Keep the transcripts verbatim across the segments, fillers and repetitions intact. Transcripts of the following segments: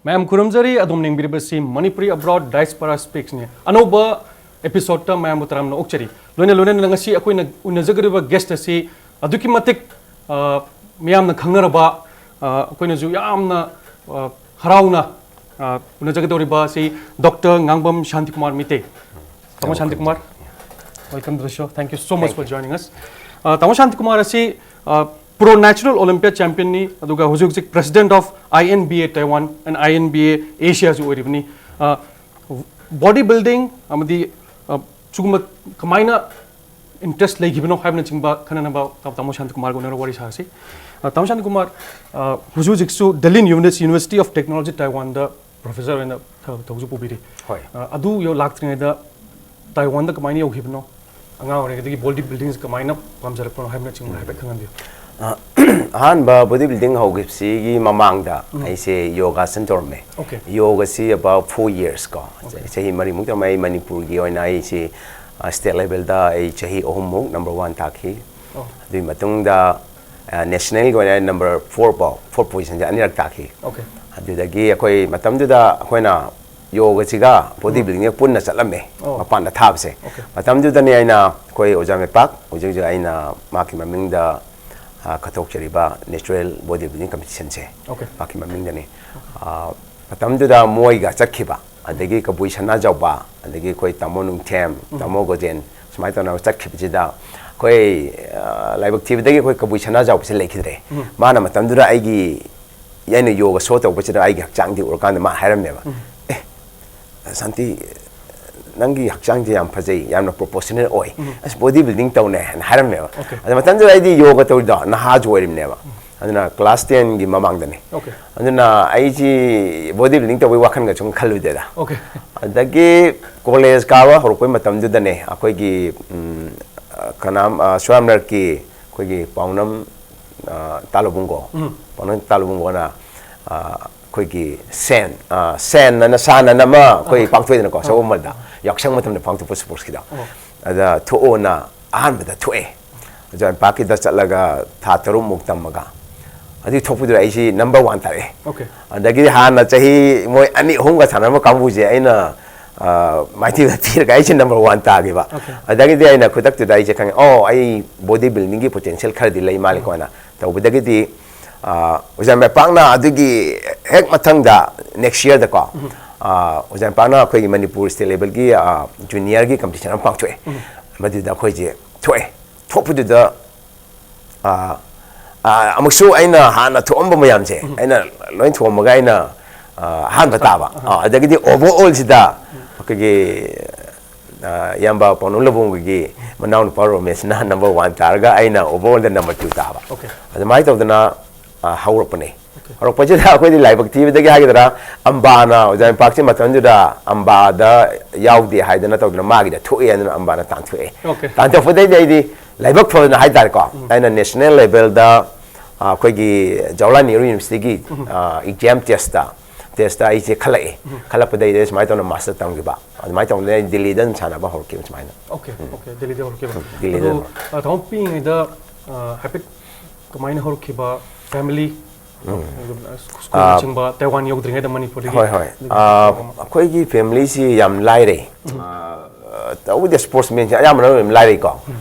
ꯃꯌꯥꯝ ꯈꯨꯔꯨꯝꯖꯔꯤ꯫ ꯑꯗꯣꯝ ꯌꯦꯡꯕꯤꯔꯤꯕꯁꯤ Manipuri Abroad Diaspora Speaks ꯅꯤ꯫ ꯑꯅꯧꯕ episode ꯇ ꯃꯌꯥꯝꯕꯨ ꯇꯔꯥꯝꯅ ꯑꯣꯛꯆꯔꯤ꯫ ꯂꯣꯏꯅ ꯂꯣꯏꯅꯅ ꯉꯁꯤ ꯑꯩꯈꯣꯏꯅ ꯎꯅꯖꯒꯗꯧꯔꯤꯕ guest ꯑꯁꯤ ꯑꯗꯨꯛꯀꯤ ꯃꯇꯤꯛ, ꯑ, ꯃꯤꯌꯥꯝꯅ ꯈꯪꯅꯔꯕ, ꯑ, ꯑꯩꯈꯣꯏꯅꯁꯨ ꯌꯥꯝꯅ, ꯑ, ꯍꯔꯥꯎꯅ, ꯑ, ꯎꯅꯖꯒꯗꯧꯔꯤꯕ ꯑꯁꯤ Doctor ꯉꯥꯡꯕꯝ ꯁꯥꯟꯇꯤꯀꯨꯃꯥꯔ ꯃꯤꯇꯩ꯫ ꯇꯥꯃꯣ Shantikumar, welcome to the show. Thank you so much for joining us. ꯑ, ꯇꯥꯃꯣ ꯁꯥꯟꯇꯤꯀꯨꯃꯥꯔ ꯑꯁꯤ, ꯑ, pro natural Olympiad champion ꯅꯤ, ꯑꯗꯨꯒ ꯍꯧꯖꯤꯛ ꯍꯧꯖꯤꯛ President of I N B A Taiwan and I N B A Asia ꯁꯨ ꯑꯣꯏꯔꯤꯕꯅꯤ꯫ ꯑ, body building ꯑꯃꯗꯤ, ꯑ, ꯁꯤꯒꯨꯝꯕ ꯀꯃꯥꯏꯅ interest ꯂꯩꯈꯤꯕꯅꯣ ꯍꯥꯏꯕꯅꯆꯤꯡꯕ ꯈꯟꯅꯅꯕ ꯇꯥꯃꯣ ꯁꯥꯟꯇꯤꯀꯨꯃꯥꯔꯒ ꯎꯅꯔꯒ ꯋꯥꯔꯤ ꯁꯥꯁꯤ꯫ ꯑ, ꯇꯥꯃꯣ ꯁꯥꯟꯇꯤꯀꯨꯃꯥꯔ, ꯑ, ꯍꯧꯖꯤꯛ ꯍꯧꯖꯤꯛꯁꯨ Delhi University of Technology Taiwan the professor ꯑꯣꯏꯅ ꯊꯕꯛ ꯇꯧꯕꯁꯨ ꯄꯨꯕꯤꯔꯤ꯫ ꯍꯣꯏ꯫ ꯑ, ꯑꯗꯨ ꯌꯧ-, ꯂꯥꯛꯇ꯭ꯔꯤꯉꯩꯗ ꯇꯥꯏꯋꯥꯟꯗ ꯀꯃꯥꯏꯅ ꯌꯧꯈꯤꯕꯅꯣ? ꯑꯉꯥꯡ ꯑꯣꯏꯔꯤꯉꯩꯗꯒꯤ body building ꯁꯦ ꯀꯃꯥꯏꯅ ꯄꯥꯝꯖꯔꯛꯄꯅꯣ ꯍꯥꯏꯕꯅꯆꯤꯡꯕ ꯍꯥꯏꯐꯦꯠ ꯈꯪꯍꯟꯕꯤꯌꯨ꯫ ꯑ, ꯑꯍꯥꯟꯕ body building ꯍꯧꯈꯤꯕꯁꯤꯒꯤ ꯃꯃꯥꯡꯗ ꯎꯝ꯫ ꯑꯩꯁꯦ ꯌꯣꯒꯥꯁꯟ ꯇꯧꯔꯝꯃꯦ꯫ Okay꯫ ꯌꯣꯒꯁꯤ about four years ꯀꯣ, Okay꯫ ꯆꯍꯤ ꯃꯔꯤꯃꯨꯛ ꯇꯧꯔꯝꯃꯦ꯫ ꯑꯩ ꯃꯅꯤꯄꯨꯔꯒꯤ ꯑꯣꯏꯅ ꯑꯩꯁꯤ, ꯑ, state level ꯗ ꯑꯩ ꯆꯍꯤ ꯑꯍꯨꯝꯃꯨꯛ number one ꯇꯥꯈꯤ꯫ ꯑꯣ꯫ ꯑꯗꯨꯒꯤ ꯃꯇꯨꯡꯗ, ꯑ, national ꯒꯤ ꯑꯣꯏꯅ number four ꯐꯥꯎ, fourth position ꯁꯦ ꯑꯅꯤꯔꯛ ꯇꯥꯈꯤ꯫ Okay꯫ ꯑꯗꯨꯗꯒꯤ ꯑꯩꯈꯣꯏ ꯃꯇꯝꯗꯨꯗ ꯑꯩꯈꯣꯏꯅ ꯌꯣꯒꯁꯤꯒ body ꯎꯝ꯫ building ꯁꯤꯒ ꯄꯨꯟꯅ ꯆꯠꯂꯝꯃꯦ, ꯑꯣ꯫ ꯃꯄꯥꯟꯗ ꯊꯥꯕꯁꯦ꯫ Okay꯫ ꯃꯇꯝꯗꯨꯗꯅꯦ ꯑꯩꯅ ꯑꯩꯈꯣꯏ ꯑꯣꯖꯥ ꯃꯩꯄꯥꯛ, ꯍꯧꯖꯤꯛ ꯍꯧꯖꯤꯛ ꯑꯩꯅ ꯃꯍꯥꯛꯀꯤ ꯃꯃꯤꯡꯗ, ꯑ, ꯀꯠꯊꯣꯛꯆꯔꯤꯕ natural body building competition ꯁꯦ, Okay꯫ ꯃꯍꯥꯛꯀꯤ ꯃꯃꯤꯡꯗꯅꯤ꯫ ꯑ, ꯃꯇꯝꯗꯨꯗ ꯃꯣꯏꯒ ꯆꯠꯈꯤꯕ, ꯑꯗꯒꯤ ꯀꯕꯨꯏ ꯁꯅꯥꯖꯥꯎꯕ, ꯑꯗꯒꯤ ꯑꯩꯈꯣꯏ ꯇꯥꯃꯣ ꯅꯨꯡꯊꯦꯝ, ꯎꯝ꯫ ꯇꯥꯃꯣ ꯒꯣꯖꯦꯟ, ꯁꯨꯃꯥꯏꯅ ꯇꯧꯅ ꯆꯠꯈꯤꯕꯁꯤꯗ ꯑꯩꯈꯣꯏ, ꯑ, ꯂꯥꯏꯕꯛ ꯊꯤꯕꯗꯒꯤ ꯑꯩꯈꯣꯏ ꯀꯕꯨꯏ ꯁꯅꯥꯖꯥꯎꯕꯁꯦ ꯂꯩꯈꯤꯗ꯭ꯔꯦ꯫ ꯎꯝ꯫ ꯃꯥꯅ ꯃꯇꯝꯗꯨꯗ ꯑꯩꯒꯤ, ꯑꯩꯅ ꯌꯣꯒ show ꯇꯧꯕꯁꯤꯗ ꯑꯩꯒꯤ ꯍꯛꯆꯥꯡꯗꯤ ꯎꯔꯀꯥꯟꯗ ꯃꯥ ꯍꯥꯏꯔꯝꯃꯦꯕ, ꯎꯝ꯫ "ꯑꯦ, ꯁꯥꯟꯇꯤ, ꯅꯪꯒꯤ ꯍꯛꯆꯥꯡꯁꯦ ꯌꯥꯝ ꯐꯖꯩ, ꯌꯥꯝꯅ proportional ꯑꯣꯏ꯫ ꯎꯝ꯫ ꯑꯁ, body building ꯇꯧꯅꯦ" ꯍꯥꯏꯅ ꯍꯥꯏꯔꯝꯃꯦꯕ꯫ Okay꯫ ꯑꯗ ꯃꯇꯝꯗꯨꯗ ꯑꯩꯗꯤ ꯌꯣꯒ ꯇꯧꯔꯤꯗꯣ ꯅꯍꯥꯁꯨ ꯑꯣꯏꯔꯤꯕꯅꯦꯕ꯫ ꯎꯝ꯫ ꯑꯗꯨꯅ class ten ꯒꯤ ꯃꯃꯥꯡꯗꯅꯦ꯫ Okay꯫ ꯑꯗꯨꯅ ꯑꯩꯁꯤ body building ꯇꯧꯕꯒꯤ ꯋꯥꯈꯜꯒ ꯁꯨꯝ ꯈꯜꯂꯨꯗꯦꯗ꯫ Okay꯫ ꯑꯗꯒꯤ college ꯀꯥꯕ ꯍꯧꯔꯛꯄꯩ ꯃꯇꯝꯗꯨꯗꯅꯦ ꯑꯩꯈꯣꯏꯒꯤ, ꯎꯝ, ꯑ, ꯀꯅꯥꯝ-, ꯑ, ꯁꯨꯔꯥꯝꯅꯔꯛꯀꯤ ꯑꯩꯈꯣꯏꯒꯤ ꯄꯥꯎꯅꯝ, ꯑ, ꯇꯥꯂꯣꯕꯨꯡꯒꯣ, ꯎꯝ꯫ ꯄꯥꯎꯅꯝ ꯇꯥꯂꯣꯕꯨꯡꯒꯣꯅ, ꯑ, ꯑꯩꯈꯣꯏꯒꯤ ꯁꯦꯟ, ꯑ, ꯁꯦꯟ ꯑꯅ ꯁꯥꯟ ꯑꯅ ꯑꯃ ꯑꯩꯈꯣꯏ ꯑꯥ꯫ ꯄꯥꯡꯊꯣꯛꯏꯗꯅꯀꯣ, ꯑꯥ꯫ ꯁꯒꯣꯜꯕꯟꯗ ꯌꯥꯎꯁꯪ ꯃꯇꯝꯗ ꯄꯥꯡꯊꯣꯛꯄ sports ꯀꯤꯗꯣ꯫ ꯑꯣ꯫ ꯑꯗ ꯊꯣꯛꯑꯣꯅ ꯑꯍꯥꯟꯕꯗ ꯊꯣꯛꯑꯦ꯫ ꯑꯣꯖꯥ ꯏꯝꯄꯥꯛꯀꯤꯗ ꯆꯠꯂꯒ ꯊꯥ ꯇꯔꯨꯛꯃꯨꯛ ꯇꯝꯃꯒ, ꯑꯗꯨꯒꯤ ꯊꯣꯛꯄꯗꯨꯗ ꯑꯩꯁꯤ ꯅꯝꯕꯔ ꯋꯥꯟ ꯇꯥꯔꯛꯑꯦ꯫ Okay. ꯑꯗꯒꯤꯗꯤ ꯍꯥꯟꯅ ꯆꯍꯤ ꯃꯣꯏ ꯑꯅꯤ ꯑꯍꯨꯝꯒ ꯁꯥꯟꯅꯔꯝꯕ ꯀꯥꯡꯕꯨꯁꯦ ꯑꯩꯅ, ꯑ, ꯃꯥꯏꯊꯤꯕ ꯄꯤꯔꯒ ꯑꯩꯁꯦ ꯅꯝꯕꯔ ꯋꯥꯟ ꯇꯥꯈꯤꯕ꯫ Okay. ꯑꯗꯒꯤꯗꯤ ꯑꯩꯅ ꯈꯨꯗꯛꯇꯨꯗ ꯑꯩꯁꯦ ꯈꯪꯉꯦ, ꯑꯣ, ꯑꯩ ꯕꯣꯗꯤ ꯕꯤꯜꯗꯤꯡꯒꯤ ꯄꯣꯇꯦꯟꯁꯤꯌꯦꯜ ꯈꯔꯗꯤ ꯂꯩ ꯃꯥꯜꯂꯦꯀꯣꯅ꯫ ꯇꯧꯕꯗꯒꯤꯗꯤ, ꯑ, ꯑꯣꯖꯥ ꯃꯥꯏꯄꯥꯛꯅ ꯑꯗꯨꯒꯤ ꯍꯦꯛ ꯃꯊꯪꯗ, ꯅꯦꯛꯁ ꯌꯔꯗꯀꯣ, ꯑ, ꯑꯣꯖꯥ ꯃꯥꯏꯄꯥꯛꯅ ꯑꯩꯈꯣꯏꯒꯤ ꯃꯅꯤꯄꯨꯔ ꯁ꯭ꯇꯦꯠ ꯂꯦꯕꯦꯜꯒꯤ, ꯑ, ꯖꯨꯅꯤꯌꯔꯒꯤ ꯀꯝꯄꯤꯇꯤꯁꯟ ꯑꯃ ꯄꯥꯡꯊꯣꯛꯑꯦ꯫ ꯃꯗꯨꯗ ꯑꯩꯈꯣꯏꯁꯦ ꯊꯣꯛꯑꯦ꯫ ꯊꯣꯛꯄꯗꯨꯗ, ꯑ, ꯑ, ꯑꯃꯨꯛꯁꯨ ꯑꯩꯅ ꯍꯥꯟꯅ ꯊꯣꯛꯑꯝꯕ ꯃꯌꯥꯝꯁꯦ ꯑꯩꯅ ꯂꯣꯏ ꯊꯣꯝꯃꯒ ꯑꯩꯅ, ꯑ, ꯑꯍꯥꯟꯕ ꯇꯥꯕ꯫ ꯑ, ꯑꯗꯒꯤꯗꯤ ꯑꯣꯚꯔ ꯑꯣꯜꯁꯤꯗ ꯑꯩꯈꯣꯏꯒꯤ, ꯑ, ꯏꯌꯥꯝꯕ ꯄꯥꯎꯅꯝ ꯂꯧꯕꯨꯡꯒꯤ ꯃꯅꯥꯎꯅꯨꯄꯥ ꯔꯣꯃꯦꯁꯅ ꯅꯝꯕꯔ ꯋꯥꯟ ꯇꯥꯔꯒ ꯑꯩꯅ ꯑꯣꯚꯔ ꯑꯣꯜꯗ ꯅꯝꯕꯔ ꯇꯨ ꯇꯥꯕ꯫ Okay. ꯑꯗꯨꯃꯥꯏꯅ ꯇꯧꯗꯅ, ꯑ, ꯍꯧꯔꯛꯄꯅꯦ꯫ ꯍꯧꯔꯛꯄꯁꯤꯗ ꯑꯩꯈꯣꯏꯗꯤ ꯂꯥꯏꯕꯛ ꯊꯤꯕꯗꯒꯤ ꯍꯥꯏꯒꯗ꯭ꯔꯥ, ꯑꯝꯕꯥꯅ ꯑꯣꯖꯥ ꯃꯥꯏꯄꯥꯛꯁꯦ ꯃꯇꯝꯗꯨꯗ ꯑꯝꯕꯥꯗ ꯌꯥꯎꯗꯦ ꯍꯥꯏꯗꯅ ꯇꯧꯗꯅ ꯃꯥꯒꯤꯗ ꯊꯣꯛꯑꯦ ꯑꯗꯨꯅ ꯑꯝꯕꯥꯅ ꯇꯥꯟꯊꯣꯛꯑꯦ꯫ Okay. ꯇꯥꯟꯊꯣꯛꯄꯗꯩꯗꯤ ꯑꯩꯗꯤ ꯂꯥꯏꯕꯛ ꯐꯗꯅ ꯍꯥꯏꯇꯥꯔꯦꯀꯣ, ꯑꯩꯅ ꯅꯦꯁꯅꯦꯜ ꯂꯦꯕꯦꯜꯗ, ꯑ, ꯑꯩꯈꯣꯏꯒꯤ ꯖꯋꯥꯍꯔꯂꯥꯜ ꯅꯦꯍꯔꯨ ꯌꯨꯅꯤꯚꯔꯁꯤꯇꯤꯒꯤ, ꯑ, ꯑꯦꯛꯖꯥꯝ ꯇꯦꯁꯇ, ꯇꯦꯁꯇ ꯑꯩꯁꯦ ꯈꯜꯂꯛꯑꯦ꯫ ꯈꯜꯂꯛꯄꯗꯩꯗꯤ ꯑꯩ ꯁꯨꯃꯥꯏꯅ ꯇꯧꯅ ꯃꯥꯁꯇꯔ ꯇꯝꯈꯤꯕ꯫ ꯑꯗꯨꯃꯥꯏꯅ ꯇꯧꯗꯅ ꯑꯩ ꯗꯤꯜꯂꯤꯗ ꯑꯗꯨꯝ ꯁꯥꯟꯅꯕ ꯍꯧꯔꯛꯈꯤꯕ ꯁꯨꯃꯥꯏꯅ꯫ Okay, okay. ꯗꯤꯜꯂꯤꯗ ꯍꯧꯔꯛꯈꯤꯕ꯫ ꯗꯤꯜꯂꯤꯗ ꯑꯗꯣ, ꯍꯧꯔꯛꯈꯤ꯫ ꯑ, ꯇꯥꯃꯣ ꯄꯤꯛꯏꯉꯩꯗ, ꯑ, ꯍꯥꯏꯐꯦꯠ ꯀꯃꯥꯏꯅ ꯍꯧꯔꯛꯈꯤꯕ family, ꯁ꯭ꯀꯨꯜꯅꯆꯤꯡꯕ ꯇꯥꯏꯋꯥꯟ ꯌꯧꯗ꯭ꯔꯤꯉꯩꯗ ꯃꯅꯤꯄꯨꯔꯗꯒꯤ? ꯍꯣꯏ, ꯍꯣꯏ꯫ ꯑ, ꯑꯩꯈꯣꯏꯒꯤ ꯐꯦꯃꯤꯂꯤꯁꯤ ꯌꯥꯝ ꯂꯥꯏꯔꯦ꯫ ꯑ, ꯇꯧꯕꯗꯤ ꯁ꯭ꯄꯣꯔꯠꯁꯃꯦꯟꯁꯦ ꯑꯌꯥꯝꯕꯅ ꯂꯣꯏꯅ ꯂꯥꯏꯔꯩꯀꯣ꯫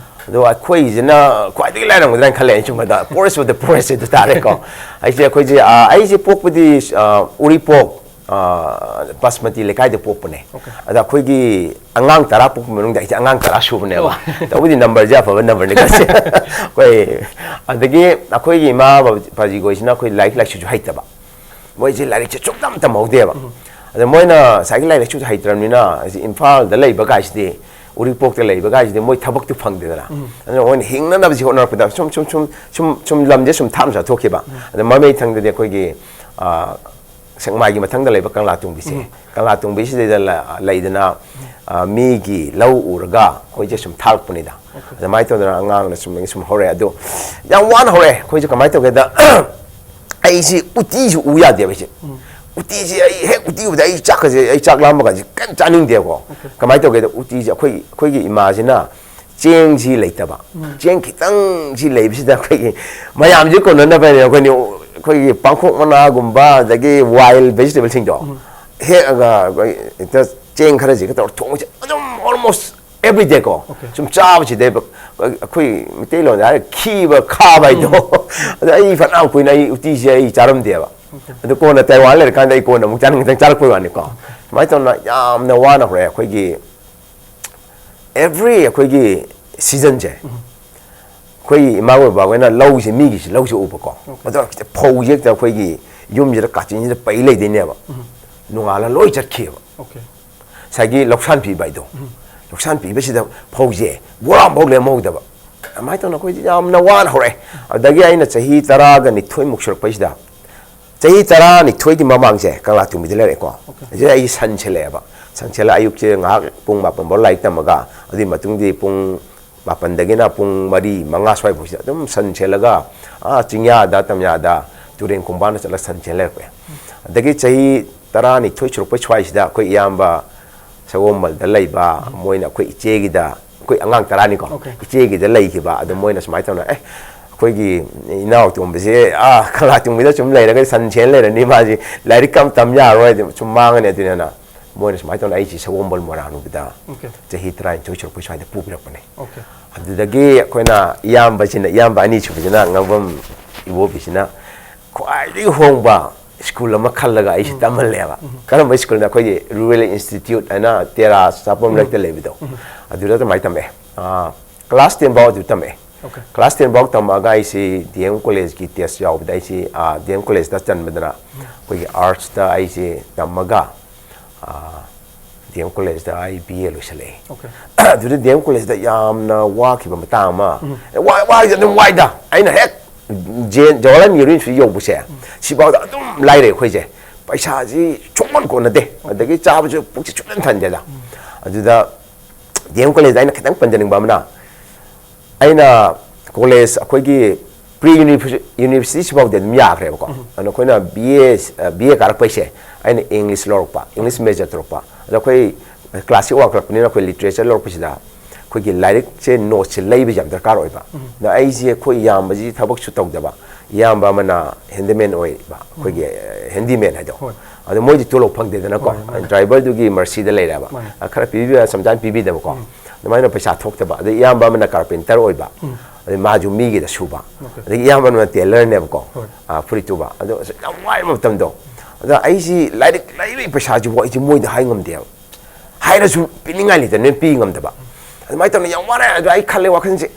ꯑꯗꯣ ꯑꯩꯈꯣꯏꯁꯤꯅ ꯈ꯭ꯋꯥꯏꯗꯒꯤ ꯂꯥꯏꯔꯝꯒꯗ꯭ꯔꯥ ꯍꯥꯏꯅ ꯈꯜꯂꯦ ꯑꯩꯅ ꯁꯨꯝ ꯈꯟꯕꯗ꯫ Poorest of the poorest ꯑꯗꯨ ꯇꯥꯔꯦꯀꯣ꯫ ꯑꯩꯁꯦ, ꯑꯩꯈꯣꯏꯁꯦ, ꯑ, ꯑꯩꯁꯦ ꯄꯣꯛꯄꯗꯤ, ꯑ, ꯎꯔꯤꯄꯣꯛ, ꯑ, ꯕꯥꯁꯃꯇꯤ ꯂꯩꯀꯥꯏꯗ ꯄꯣꯛꯄꯅꯦ꯫ Okay. ꯑꯗ ꯑꯩꯈꯣꯏꯒꯤ ꯑꯉꯥꯡ ꯇꯔꯥ ꯄꯣꯛꯄ ꯃꯅꯨꯡꯗ ꯑꯩꯁꯦ ꯑꯉꯥꯡ ꯇꯔꯥ ꯁꯨꯕꯅꯦꯕ꯫ Oh. ꯇꯧꯕꯗꯤ ꯅꯝꯕꯔꯁꯦ ꯑꯐꯕ ꯅꯝꯕꯔꯅꯤ ꯈꯜꯂꯦ꯫ ꯑꯩꯈꯣꯏ, ꯑꯗꯒꯤ ꯑꯩꯈꯣꯏꯒꯤ ꯏꯃꯥ ꯕꯕꯥ-, ꯕꯥꯖꯤꯈꯣꯏꯁꯤꯅ ꯑꯩꯈꯣꯏ ꯂꯥꯏꯔꯤꯛ ꯂꯥꯏꯁꯨꯁꯨ ꯍꯩꯇꯕ꯫ ꯃꯣꯏꯁꯦ ꯂꯥꯏꯔꯤꯛꯁꯦ ꯁꯨꯡꯇꯝ ꯇꯝꯍꯧꯗꯦꯕ꯫ ꯑꯗ ꯃꯣꯏꯅ ꯉꯁꯥꯏꯒꯤ ꯂꯥꯏꯔꯤꯛ ꯂꯥꯏꯁꯨ ꯍꯩꯇ꯭ꯔꯕꯅꯤꯅ, ꯍꯧꯖꯤꯛ ꯏꯝꯐꯥꯜꯗ ꯂꯩꯕ ꯀꯥꯏꯁꯤꯗꯤ, ꯎꯔꯤꯄꯣꯛꯇ ꯂꯩꯕ ꯀꯥꯏꯁꯤꯗꯤ ꯃꯣꯏ ꯊꯕꯛꯇꯨ ꯐꯪꯗꯦꯗꯅ꯫ ꯑꯗꯨꯅ ꯃꯣꯏꯅ ꯍꯤꯡꯅꯅꯕꯁꯤ ꯍꯣꯠꯅꯔꯛꯄꯗ ꯁꯨꯝ, ꯁꯨꯝ, ꯁꯨꯝ, ꯁꯨꯝ, ꯁꯨꯝ ꯂꯝꯁꯦ ꯁꯨꯝ ꯊꯥꯞꯅ ꯆꯠꯊꯣꯛꯈꯤꯕ꯫ ꯑꯗ ꯃꯃꯩ ꯊꯪꯗꯗꯤ ꯑꯩꯈꯣꯏꯒꯤ, ꯑ, ꯁꯦꯛꯃꯥꯏꯒꯤ ꯃꯊꯪꯗ ꯂꯩꯕ ꯀꯪꯂꯥ ꯇꯣꯡꯕꯤꯁꯦ, ꯀꯪꯂꯥ ꯇꯣꯡꯕꯤꯁꯤꯗꯩꯗ ꯂ-, ꯂꯩꯗꯅ, ꯑ, ꯃꯤꯒꯤ ꯂꯧ ꯎꯔꯒ ꯑꯩꯈꯣꯏꯁꯦ ꯁꯨꯝ ꯊꯥꯔꯛꯄꯅꯤꯗ꯫ ꯑꯗꯨꯃꯥꯏꯅ ꯇꯧꯗꯅ ꯑꯉꯥꯡꯅ ꯁꯨꯝ, ꯁꯨꯝ ꯍꯧꯔꯛꯑꯦ꯫ ꯑꯗꯣ ꯌꯥꯝ ꯋꯥꯅ ꯍꯧꯔꯛꯑꯦ꯫ ꯑꯩꯈꯣꯏꯁꯦ ꯀꯃꯥꯏꯅ ꯇꯧꯒꯦꯗ, ꯑꯩꯁꯤ ꯎꯇꯤꯁꯨ ꯎ ꯌꯥꯗꯦꯕ ꯑꯩꯁꯦ꯫ ꯎꯇꯤꯁꯦ ꯑꯩ ꯍꯦꯛ ꯎꯇꯤ ꯎꯕꯗ ꯑꯩ ꯆꯥꯛꯀꯁꯦ, ꯑꯩ ꯆꯥꯛ ꯂꯥꯝꯕ ꯀꯥꯟꯁꯦ ꯀꯩꯝ ꯆꯥꯅꯤꯡꯗꯦꯕꯀꯣ꯫ ꯀꯃꯥꯏꯅ ꯇꯧꯒꯦꯗ, ꯎꯇꯤꯁꯦ ꯑꯩꯈꯣꯏ, ꯑꯩꯈꯣꯏꯒꯤ ꯏꯃꯥꯁꯤꯅ ꯆꯦꯡꯁꯤ ꯂꯩꯇꯕ, ꯆꯦꯡ ꯈꯤꯇꯪꯁꯤ ꯂꯩꯕꯁꯤꯗ ꯑꯩꯈꯣꯏꯒꯤ ꯃꯌꯥꯝꯁꯤ ꯀꯣꯟꯅꯅꯕ ꯍꯥꯏꯅ ꯑꯩꯈꯣꯏꯅ ꯑꯩꯈꯣꯏꯒꯤ ꯄꯥꯡꯈꯣꯛ ꯃꯅꯥꯒꯨꯝꯕ, ꯑꯗꯒꯤ wild vegetableꯁꯤꯡꯗꯣ ꯍꯦꯛꯑꯒ ꯑꯩꯈꯣꯏ ꯍꯦꯛꯇ ꯆꯦꯡ ꯈꯔꯁꯤꯒ ꯇꯧꯔ ꯊꯣꯡꯕꯁꯦ ꯑꯗꯨꯝ almost every day ꯀꯣ, Okay. ꯁꯨꯝ ꯆꯥꯕꯁꯤꯗ ꯑꯩꯈꯣꯏ ꯃꯩꯇꯩꯂꯣꯟꯗ ꯍꯥꯏꯔꯒ ꯈꯤꯕ, ꯈꯥꯕ ꯍꯥꯏꯗꯣ꯫ ꯑꯗ ꯑꯩ ꯐꯅꯌꯥꯝ ꯀꯨꯏꯅ ꯑꯩ ꯎꯇꯤꯁꯦ ꯑꯩ ꯆꯥꯔꯝꯗꯦꯕ꯫ ꯑꯗꯨ ꯀꯣꯟꯅ ꯇꯥꯏꯋꯥꯟ ꯂꯩꯔꯀꯥꯟꯗ ꯑꯩ ꯀꯣꯟꯅ ꯑꯃꯨꯛ ꯆꯥꯅꯤꯡ ꯈꯤꯇꯪ ꯆꯥꯔꯛꯄꯩ ꯋꯥꯅꯤꯀꯣ꯫ ꯁꯨꯃꯥꯏꯅ ꯇꯧꯅ ꯌꯥꯝꯅ ꯋꯥꯅ ꯍꯧꯔꯛꯑꯦ ꯑꯩꯈꯣꯏꯒꯤ every ꯑꯩꯈꯣꯏꯒꯤ seasonꯁꯦ ꯑꯩꯈꯣꯏꯒꯤ ꯏꯃꯥ ꯕꯕꯥꯈꯣꯏꯅ ꯂꯧꯁꯦ, ꯃꯤꯒꯤꯁꯦ ꯂꯧꯁꯦ ꯎꯕꯀꯣ꯫ ꯑꯗꯣ ꯐꯧꯁꯦ ꯍꯦꯛꯇ ꯑꯩꯈꯣꯏꯒꯤ ꯌꯨꯝꯁꯤꯗ ꯀꯥꯆꯤꯟꯁꯤꯗ ꯄꯩ ꯂꯩꯗꯣꯏꯅꯦꯕ꯫ ꯅꯣꯡꯉꯥꯜꯂ ꯂꯣꯏ ꯆꯠꯈꯤꯑꯕ꯫ Okay. ꯉꯁꯥꯏꯒꯤ ꯂꯧꯁꯥꯟ ꯄꯤꯕ ꯍꯥꯏꯗꯣ, ꯂꯧꯁꯥꯟ ꯄꯤꯕꯁꯤꯗ ꯐꯧꯁꯦ ꯕꯣꯔꯥ ꯑꯃꯐꯥꯎ ꯂꯦꯝꯍꯧꯗꯕ꯫ ꯑꯗꯨꯃꯥꯏꯅ ꯇꯧꯅ ꯑꯩꯈꯣꯏꯗꯤ ꯌꯥꯝꯅ ꯋꯥꯅ ꯍꯧꯔꯛꯑꯦ꯫ ꯑꯗꯨꯗꯒꯤ ꯑꯩꯅ ꯆꯍꯤ ꯇꯔꯥꯒ ꯅꯤꯊꯣꯏꯃꯨꯛ ꯁꯨꯔꯛꯄꯩꯁꯤꯗ, ꯆꯍꯤ ꯇꯔꯥꯅꯤꯊꯣꯏꯒꯤ ꯃꯃꯥꯡꯁꯦ ꯀꯪꯂꯥ ꯇꯣꯡꯕꯤꯗ ꯂꯩꯔꯛꯑꯦꯀꯣ꯫ ꯑꯗꯨꯗ ꯑꯩ ꯁꯟ ꯁꯦꯜꯂꯛꯑꯦꯕ꯫ ꯁꯟ ꯁꯦꯜꯂ ꯑꯌꯨꯛꯁꯦ ꯉꯥꯏꯍꯥꯛ ꯄꯨꯡ ꯃꯥꯄꯟ ꯐꯥꯎ ꯂꯥꯏꯔꯤꯛ ꯇꯝꯃꯒ, ꯑꯗꯨꯒꯤ ꯃꯇꯨꯡꯗꯤ ꯄꯨꯡ ꯃꯥꯄꯟꯗꯒꯤꯅ ꯄꯨꯡ ꯃꯔꯤ, ꯃꯉꯥ ꯁ꯭ꯋꯥꯏꯐꯥꯎꯁꯤꯗ ꯑꯗꯨꯝ ꯁꯟ ꯁꯦꯜꯂꯒ, ꯑꯥ, ꯆꯤꯡꯌꯥꯗ, ꯇꯝꯌꯥꯗ, ꯇꯨꯔꯦꯟ ꯈꯣꯡꯕꯥꯟꯗ ꯆꯠꯂꯒ ꯁꯟ ꯁꯦꯜ ꯂꯩꯔꯛꯄ ꯌꯥꯏ꯫ ꯑꯗꯒꯤ ꯆꯍꯤ ꯇꯔꯥꯅꯤꯊꯣꯏ ꯁꯨꯔꯛꯄꯩ ꯁ꯭ꯋꯥꯏꯁꯤꯗ ꯑꯩꯈꯣꯏ ꯏꯌꯥꯝꯕ ꯁꯒꯣꯜꯕꯟꯗ ꯂꯩꯕ, ꯃꯣꯏꯅ ꯑꯩꯈꯣꯏ ꯏꯆꯦꯒꯤꯗ, ꯑꯩꯈꯣꯏ ꯑꯉꯥꯡ ꯇꯔꯥꯅꯤꯀꯣ, Okay. ꯏꯆꯦꯒꯤꯗ ꯂꯩꯈꯤꯕ꯫ ꯑꯗꯣ ꯃꯣꯏꯅ ꯁꯨꯃꯥꯏꯅ ꯇꯧꯅ, "ꯑꯦ, ꯑꯩꯈꯣꯏꯒꯤ ꯏꯅꯥꯎ ꯇꯣꯝꯕꯁꯦ, ꯑꯥ, ꯀꯪꯂꯥ ꯇꯣꯡꯕꯤꯗ ꯁꯨꯝ ꯂꯩꯔꯒ ꯁꯟ ꯁꯦꯜ ꯂꯩꯔꯅꯤ, ꯃꯥꯁꯤ ꯂꯥꯏꯔꯤꯛ ꯑꯃ ꯇꯝ ꯌꯥꯔꯔꯣꯏ, ꯑꯗꯨꯝ ꯁꯨꯝ ꯃꯥꯡꯉꯅꯤ", ꯑꯗꯨꯅ ꯃꯣꯏꯅ ꯁꯨꯃꯥꯏꯅ ꯇꯧꯅ ꯑꯩꯁꯤ ꯁꯒꯣꯜꯕꯟ ꯃꯣꯏꯔꯥꯡꯅꯨꯕꯤꯗ Okay. ꯆꯍꯤ ꯇꯔꯥꯅꯤꯊꯣꯏ ꯁꯨꯔꯛꯄꯩ ꯁ꯭ꯋꯥꯏꯗ ꯄꯨꯕꯤꯔꯛꯄꯅꯦ꯫ Okay. ꯑꯗꯨꯗꯒꯤ ꯑꯩꯈꯣꯏꯅ ꯏꯌꯥꯝꯕꯁꯤꯅ, ꯏꯌꯥꯝꯕ ꯑꯅꯤꯁꯨꯕꯁꯤꯅ ꯉꯥꯡꯐꯝ ꯏꯕꯣꯕꯤꯁꯤꯅ ꯈ꯭ꯋꯥꯏꯗꯒꯤ ꯍꯣꯡꯕ ꯁ꯭ꯀꯨꯜ ꯑꯃ ꯈꯜꯂꯒ ꯑꯩꯁꯦ ꯇꯝꯍꯜꯂꯦꯕ꯫ ꯀꯔꯝꯕ ꯁ꯭ꯀꯨꯜꯅ? ꯑꯩꯈꯣꯏꯒꯤ Rural Institute ꯍꯥꯏꯅ ꯇꯦꯔꯥ ꯆꯥꯄꯝ ꯂꯩꯔꯛꯇ ꯂꯩꯕꯗꯣ, ꯑꯗꯨꯗ ꯑꯗꯨꯃꯥꯏꯅ ꯇꯝꯃꯛꯑꯦ꯫ ꯀ꯭ꯂꯥꯁ ꯇꯦꯟ ꯐꯥꯎ ꯑꯗꯨ ꯇꯝꯃꯛꯑꯦ꯫ Okay. ꯀ꯭ꯂꯥꯁ ꯇꯦꯟ ꯐꯥꯎ ꯇꯝꯃꯛꯑꯒ ꯑꯩꯁꯤ ꯗꯤ ꯑꯦꯝ ꯀꯣꯂꯦꯖꯀꯤ ꯇꯦꯁ ꯌꯥꯎꯕꯗ ꯑꯩꯁꯤ ꯗꯤ ꯑꯦꯝ ꯀꯣꯂꯦꯖꯇ ꯆꯟꯕꯗꯅ ꯑꯩꯈꯣꯏꯒꯤ ꯑꯥꯔꯠꯁꯇ ꯑꯩꯁꯦ ꯇꯝꯃꯒ ꯗꯤ ꯑꯦꯝ ꯀꯣꯂꯦꯖꯇ ꯑꯩ ꯕꯤ ꯑꯦ ꯂꯣꯏꯁꯤꯜꯂꯛꯑꯦ꯫ Okay. ꯑꯗꯨꯗ ꯗꯤ ꯑꯦꯝ ꯀꯣꯂꯦꯖꯇ ꯌꯥꯝꯅ ꯋꯥꯈꯤꯕ ꯃꯇꯥꯡ ꯑꯃ, ꯋꯥ- ꯋꯥꯈꯤꯕ ꯑꯗꯨꯝ ꯋꯥꯏꯗ꯫ ꯑꯩꯅ ꯍꯦꯛ ꯖꯦ- ꯖꯋꯥꯍꯔꯂꯥꯜ ꯅꯦꯍꯔꯨ ꯏꯟꯁꯇꯤꯇ꯭ꯌꯨꯠ ꯌꯧꯕꯁꯦ, ꯁꯤꯐꯥꯎꯗ ꯑꯗꯨꯝ ꯂꯥꯏꯔꯦ ꯑꯩꯈꯣꯏꯁꯦ꯫ ꯄꯩꯁꯥꯁꯤ ꯁꯨꯡꯀꯣꯟ ꯀꯣꯟꯅꯗꯦ꯫ ꯑꯗꯒꯤ ꯆꯥꯕꯁꯨ ꯄꯨꯛꯁꯦ ꯁꯨꯡꯊꯟ ꯊꯟꯗꯦꯗ꯫ ꯑꯗꯨꯗ ꯗꯤ ꯑꯦꯝ ꯀꯣꯂꯦꯖꯇ ꯑꯩꯅ ꯈꯤꯇꯪ ꯄꯟꯖꯅꯤꯡꯕ ꯑꯃꯅ, ꯑꯩꯅ ꯀꯣꯂꯦꯖ ꯑꯩꯈꯣꯏꯒꯤ ꯄ꯭ꯔꯤ ꯌꯨꯅꯤꯚꯔꯁꯤꯇꯤ ꯁꯤꯐꯥꯎꯗꯤ ꯑꯗꯨꯝ ꯌꯥꯈ꯭ꯔꯦꯕꯀꯣ꯫ ꯑꯗꯨꯅ ꯑꯩꯈꯣꯏꯅ ꯕꯤ ꯑꯦ ꯕꯤ ꯑꯦ ꯀꯥꯔꯛꯄꯩꯁꯦ ꯑꯩꯅ ꯏꯪꯂꯤꯁ ꯂꯧꯔꯛꯄ, ꯏꯪꯂꯤꯁ ꯃꯦꯖꯔ ꯇꯧꯔꯛꯄ꯫ ꯑꯗꯣ ꯑꯩꯈꯣꯏ ꯀ꯭ꯂꯥꯁꯁꯤꯛ ꯋꯥꯡꯈꯠꯂꯛꯄꯅꯤꯅ ꯑꯩꯈꯣꯏ ꯂꯤꯇꯔꯦꯆꯔ ꯂꯧꯔꯛꯄꯁꯤꯗ ꯑꯩꯈꯣꯏꯒꯤ ꯂꯥꯏꯔꯤꯛꯁꯦ, ꯅꯣꯠꯁꯦ ꯂꯩꯕꯁꯦ ꯌꯥꯝ ꯗꯔꯀꯥꯔ ꯑꯣꯏꯕ꯫ ꯑꯗꯣ ꯑꯩꯁꯦ, ꯑꯩꯈꯣꯏ ꯏꯌꯥꯝꯕꯁꯤ ꯊꯕꯛꯁꯨ ꯇꯧꯗꯕ, ꯏꯌꯥꯝꯕ ꯑꯃꯅ ꯍꯦꯟꯗꯤꯃꯦꯟ ꯑꯣꯏꯕ, ꯑꯩꯈꯣꯏꯒꯤ ꯍꯦꯟꯗꯤꯃꯦꯟ ꯍꯥꯏꯗꯣ꯫ ꯍꯣꯏ꯫ ꯑꯗꯣ ꯃꯣꯏꯗꯤ ꯇꯣꯂꯣꯞ ꯐꯪꯗꯦꯗꯅꯀꯣ, ꯍꯣꯏ, ꯃꯥꯅꯦ꯫ ꯗ꯭ꯔꯥꯏꯚꯔꯗꯨꯒꯤ ꯃꯔꯁꯤꯗ ꯂꯩꯔꯦꯕ꯫ ꯃꯥꯅꯦ꯫ ꯑ, ꯈꯔ ꯄꯤꯕꯤꯕ, sometimes ꯄꯤꯕꯤꯗꯕꯀꯣ꯫ ꯑꯗꯨꯃꯥꯏꯅ ꯄꯩꯁꯥ ꯊꯣꯛꯇꯕ꯫ ꯑꯗꯩ ꯏꯌꯥꯝꯕ ꯑꯃꯅ ꯀꯥꯔꯄꯦꯟꯇꯔ ꯑꯣꯏꯕ, ꯎꯝ꯫ ꯑꯗꯩ ꯃꯥꯁꯨ ꯃꯤꯒꯤꯗ ꯁꯨꯕ, ꯑꯣꯀꯦ꯫ ꯑꯗꯒꯤ ꯏꯌꯥꯝꯕ ꯑꯃꯅ ꯇꯦꯂꯔꯅꯦꯕꯀꯣ, ꯍꯣꯏ꯫ ꯑ, ꯐꯨꯔꯤꯠ ꯇꯨꯕ꯫ ꯑꯗꯣ ꯑꯁ, ꯌꯥꯝ ꯋꯥꯏꯕ ꯃꯇꯝꯗꯣ꯫ ꯑꯗ ꯑꯩꯁꯤ ꯂꯥꯏꯔꯤꯛ ꯂꯩꯕꯒꯤ ꯄꯩꯁꯥꯁꯤꯕꯨ ꯑꯩꯁꯤ ꯃꯣꯏꯗ ꯍꯥꯏ ꯉꯝꯗꯦꯕ꯫ ꯍꯥꯏꯔꯁꯨ ꯄꯤꯅꯤꯡꯉꯥꯏ ꯂꯩꯇꯕꯅꯤꯅ ꯄꯤ ꯉꯝꯗꯕ꯫ ꯑꯗꯨꯃꯥꯏꯅ ꯇꯧꯅ ꯌꯥꯝ ꯋꯥꯔꯦ꯫ ꯑꯗꯣ ꯑꯩ ꯈꯜꯂꯦ ꯋꯥꯈꯜꯁꯦ,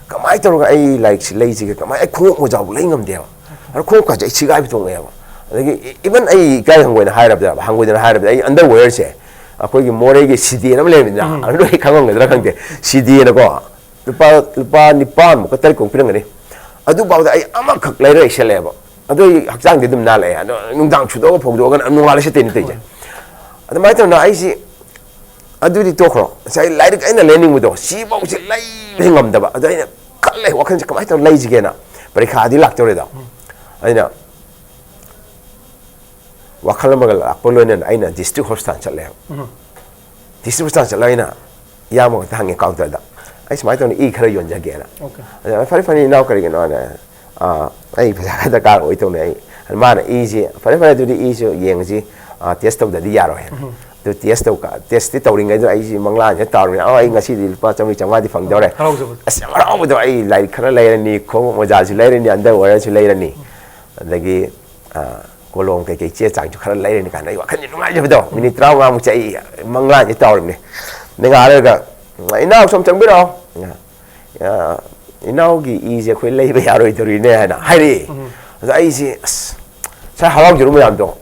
"ꯀꯃꯥꯏꯅ ꯇꯧꯔꯒ ꯑꯩ ꯂꯥꯏꯔꯤꯛꯁꯤ ꯂꯩꯁꯤꯒꯦ? ꯀꯃꯥꯏꯅ, ꯑꯩ ꯈꯣꯡꯎꯞ ꯃꯣꯖꯥꯕꯨ ꯂꯩ ꯉꯝꯗꯦꯕ꯫ ꯑꯗꯣ ꯈꯣꯡꯎꯞꯀꯁꯦ ꯑꯩ ꯁꯤꯒꯥꯏꯕ ꯇꯣꯡꯉꯛꯑꯦꯕ꯫ ꯑꯗꯒꯤ ꯏ-, even ꯑꯩ ꯏꯀꯥꯏ ꯍꯪꯒꯣꯏꯅ ꯍꯥꯏꯔꯕꯗ, ꯍꯪꯒꯣꯏꯗꯅ ꯍꯥꯏꯔꯕꯗ, ꯑꯩ ꯑꯟꯗꯔꯋꯦꯌꯔꯁꯦ, ꯑꯩꯈꯣꯏꯒꯤ ꯃꯣꯔꯦꯒꯤ ꯁꯤꯗꯦꯟ ꯑꯃ ꯂꯩꯔꯝꯃꯤꯗꯅ, ꯑꯗꯨ ꯑꯩ ꯈꯪꯉꯝꯒꯗ꯭ꯔꯥ ꯈꯪꯗꯦ, ꯁꯤꯗꯦꯅꯀꯣ, ꯂꯨꯄꯥ, ꯂꯨꯄꯥ ꯅꯤꯄꯥꯟꯃꯨꯛꯀ ꯇꯔꯦꯠꯀꯨꯝ ꯄꯤꯔꯝꯒꯅꯤ꯫ ꯑꯗꯨꯐꯥꯎꯗ ꯑꯩ ꯑꯃꯈꯛ ꯂꯩꯔ ꯂꯩꯁꯜꯂꯛꯑꯦꯕ꯫ ꯑꯗꯨ ꯑꯩ ꯍꯛꯆꯥꯡꯗꯤ ꯑꯗꯨꯝ ꯅꯥꯜꯂꯛꯑꯦ꯫ ꯑꯗꯣ ꯅꯨꯡꯗꯥꯡ ꯁꯨꯗꯣꯛꯑꯒ ꯐꯧꯗꯣꯛꯑꯒ ꯅꯣꯡꯉꯥꯜꯂ ꯁꯦꯠꯇꯣꯏꯅꯤ ꯇꯧꯔꯤꯁꯦ꯫ ꯑꯗꯨꯃꯥꯏꯅ ꯇꯧꯅ ꯑꯩꯁꯤ, ꯑꯗꯨꯗꯤ ꯇꯣꯛꯈ꯭ꯔꯣ, ꯉꯁꯥꯏ ꯂꯥꯏꯔꯤꯛ ꯑꯩꯅ ꯂꯩꯅꯤꯡꯕꯗꯣ ꯁꯤꯐꯥꯎꯁꯦ ꯂꯩꯕ ꯉꯝꯗꯕ꯫ ꯑꯗꯣ ꯑꯩꯅ ꯈꯜꯂꯦ, ꯋꯥꯈꯜꯁꯦ ꯀꯃꯥꯏꯅ ꯇꯧꯔ ꯂꯩꯁꯤꯒꯦꯅ꯫ ꯄꯔꯤꯈꯥꯗꯤ ꯂꯥꯛꯇꯧꯔꯦꯗꯣ꯫ ꯑꯩꯅ ꯋꯥꯈꯜ ꯑꯃꯒ ꯂꯥꯛꯄ ꯂꯣꯏꯅꯅ ꯑꯩꯅ ꯗꯤꯁꯇ꯭ꯔꯤꯛ ꯍꯣꯁꯄꯤꯇꯥꯜ ꯆꯠꯂꯦꯕ꯫ ꯗꯤꯁꯇ꯭ꯔꯤꯛ ꯍꯣꯁꯄꯤꯇꯥꯜ ꯆꯠꯂꯒ ꯑꯩꯅ ꯏꯌꯥꯝꯕ ꯈꯛꯇ ꯍꯪꯉꯦ ꯀꯥꯎꯟꯇꯔꯗ, "ꯑꯩ ꯁꯨꯃꯥꯏꯅ ꯇꯧꯅ ꯏ ꯈꯔ ꯌꯣꯟꯖꯒꯦꯅ"꯫ ꯑꯣꯀꯦ꯫ ꯑꯗ, "ꯐꯔꯦ, ꯐꯔꯦ, ꯏꯅꯥꯎ, ꯀꯔꯤꯒꯤꯅꯣ?" ꯍꯥꯏꯅ, "ꯑꯥ, ꯑꯩ ꯄꯩꯁꯥ ꯈꯔ ꯗꯔꯀꯥꯔ ꯑꯣꯏ ꯇꯧꯅꯦ ꯑꯩ"꯫ ꯑꯗ ꯃꯥꯅ ꯏꯁꯤ, "ꯐꯔꯦ, ꯐꯔꯦ, ꯑꯗꯨꯗꯤ ꯏꯁꯨ ꯌꯦꯡꯁꯤ, ꯑꯥ, ꯇꯦꯁ ꯇꯧꯗꯗꯤ ꯌꯥꯔꯣꯏ" ꯍꯥꯏꯅ꯫ ꯑꯗꯨ ꯇꯦꯁ ꯇꯧ-, ꯇꯦꯁꯇꯤ ꯇꯧꯔꯤꯉꯩꯗ ꯑꯩꯁꯤ ꯃꯪꯂꯥꯟꯁꯦ ꯇꯧꯔꯤꯅꯦ, "ꯑꯣ, ꯑꯩ ꯉꯁꯤꯗꯤ ꯂꯨꯄꯥ ꯆꯥꯝꯃꯔꯤ ꯆꯥꯝꯃꯉꯥꯗꯤ ꯐꯪꯗꯧꯔꯦ"꯫ ꯍꯔꯥꯎꯖꯕꯗꯣ꯫ ꯑꯁ, ꯌꯥꯝ ꯍꯔꯥꯎꯕꯗꯣ꯫ ꯑꯩ ꯂꯥꯏꯔꯤꯛ ꯈꯔ ꯂꯩꯔꯅꯤ, ꯈꯣꯡꯎꯞ ꯃꯣꯖꯥꯁꯨ ꯂꯩꯔꯅꯤ, ꯑꯟꯗꯔꯋꯦꯌꯔꯁꯨ ꯂꯩꯔꯅꯤ, ꯑꯗꯒꯤ, ꯑꯥ, ꯀꯣꯂꯣꯝ ꯀꯩꯀꯩ ꯆꯦ ꯆꯥꯡꯁꯨ ꯈꯔ ꯂꯩꯔꯅꯤ ꯀꯥꯏꯅ ꯑꯩ ꯋꯥꯈꯜꯁꯦ ꯅꯨꯡꯉꯥꯏꯖꯕꯗꯣ꯫ ꯃꯤꯅꯤꯠ ꯇꯔꯥꯃꯉꯥꯃꯨꯛꯁꯦ ꯑꯩ ꯃꯪꯂꯥꯟꯁꯦ ꯇꯧꯔꯤꯕꯅꯤ꯫ ꯅꯣꯡꯉꯥꯜꯂꯒ, "ꯏꯅꯥꯎ, ꯁꯣꯝ ꯆꯪꯕꯤꯔꯛꯑꯣ꯫ ꯑ, ꯏꯅꯥꯎꯒꯤ ꯏꯁꯦ ꯑꯩꯈꯣꯏ ꯂꯩꯕ ꯌꯥꯔꯣꯏꯗꯧꯔꯤꯅꯦ" ꯍꯥꯏꯅ ꯍꯥꯏꯔꯛꯑꯦ꯫ ꯑꯗ ꯑꯩꯁꯦ, ꯑꯁ, ꯉꯁꯥꯏ ꯍꯔꯥꯎꯖꯔꯨ ꯃꯌꯥꯝꯗꯣ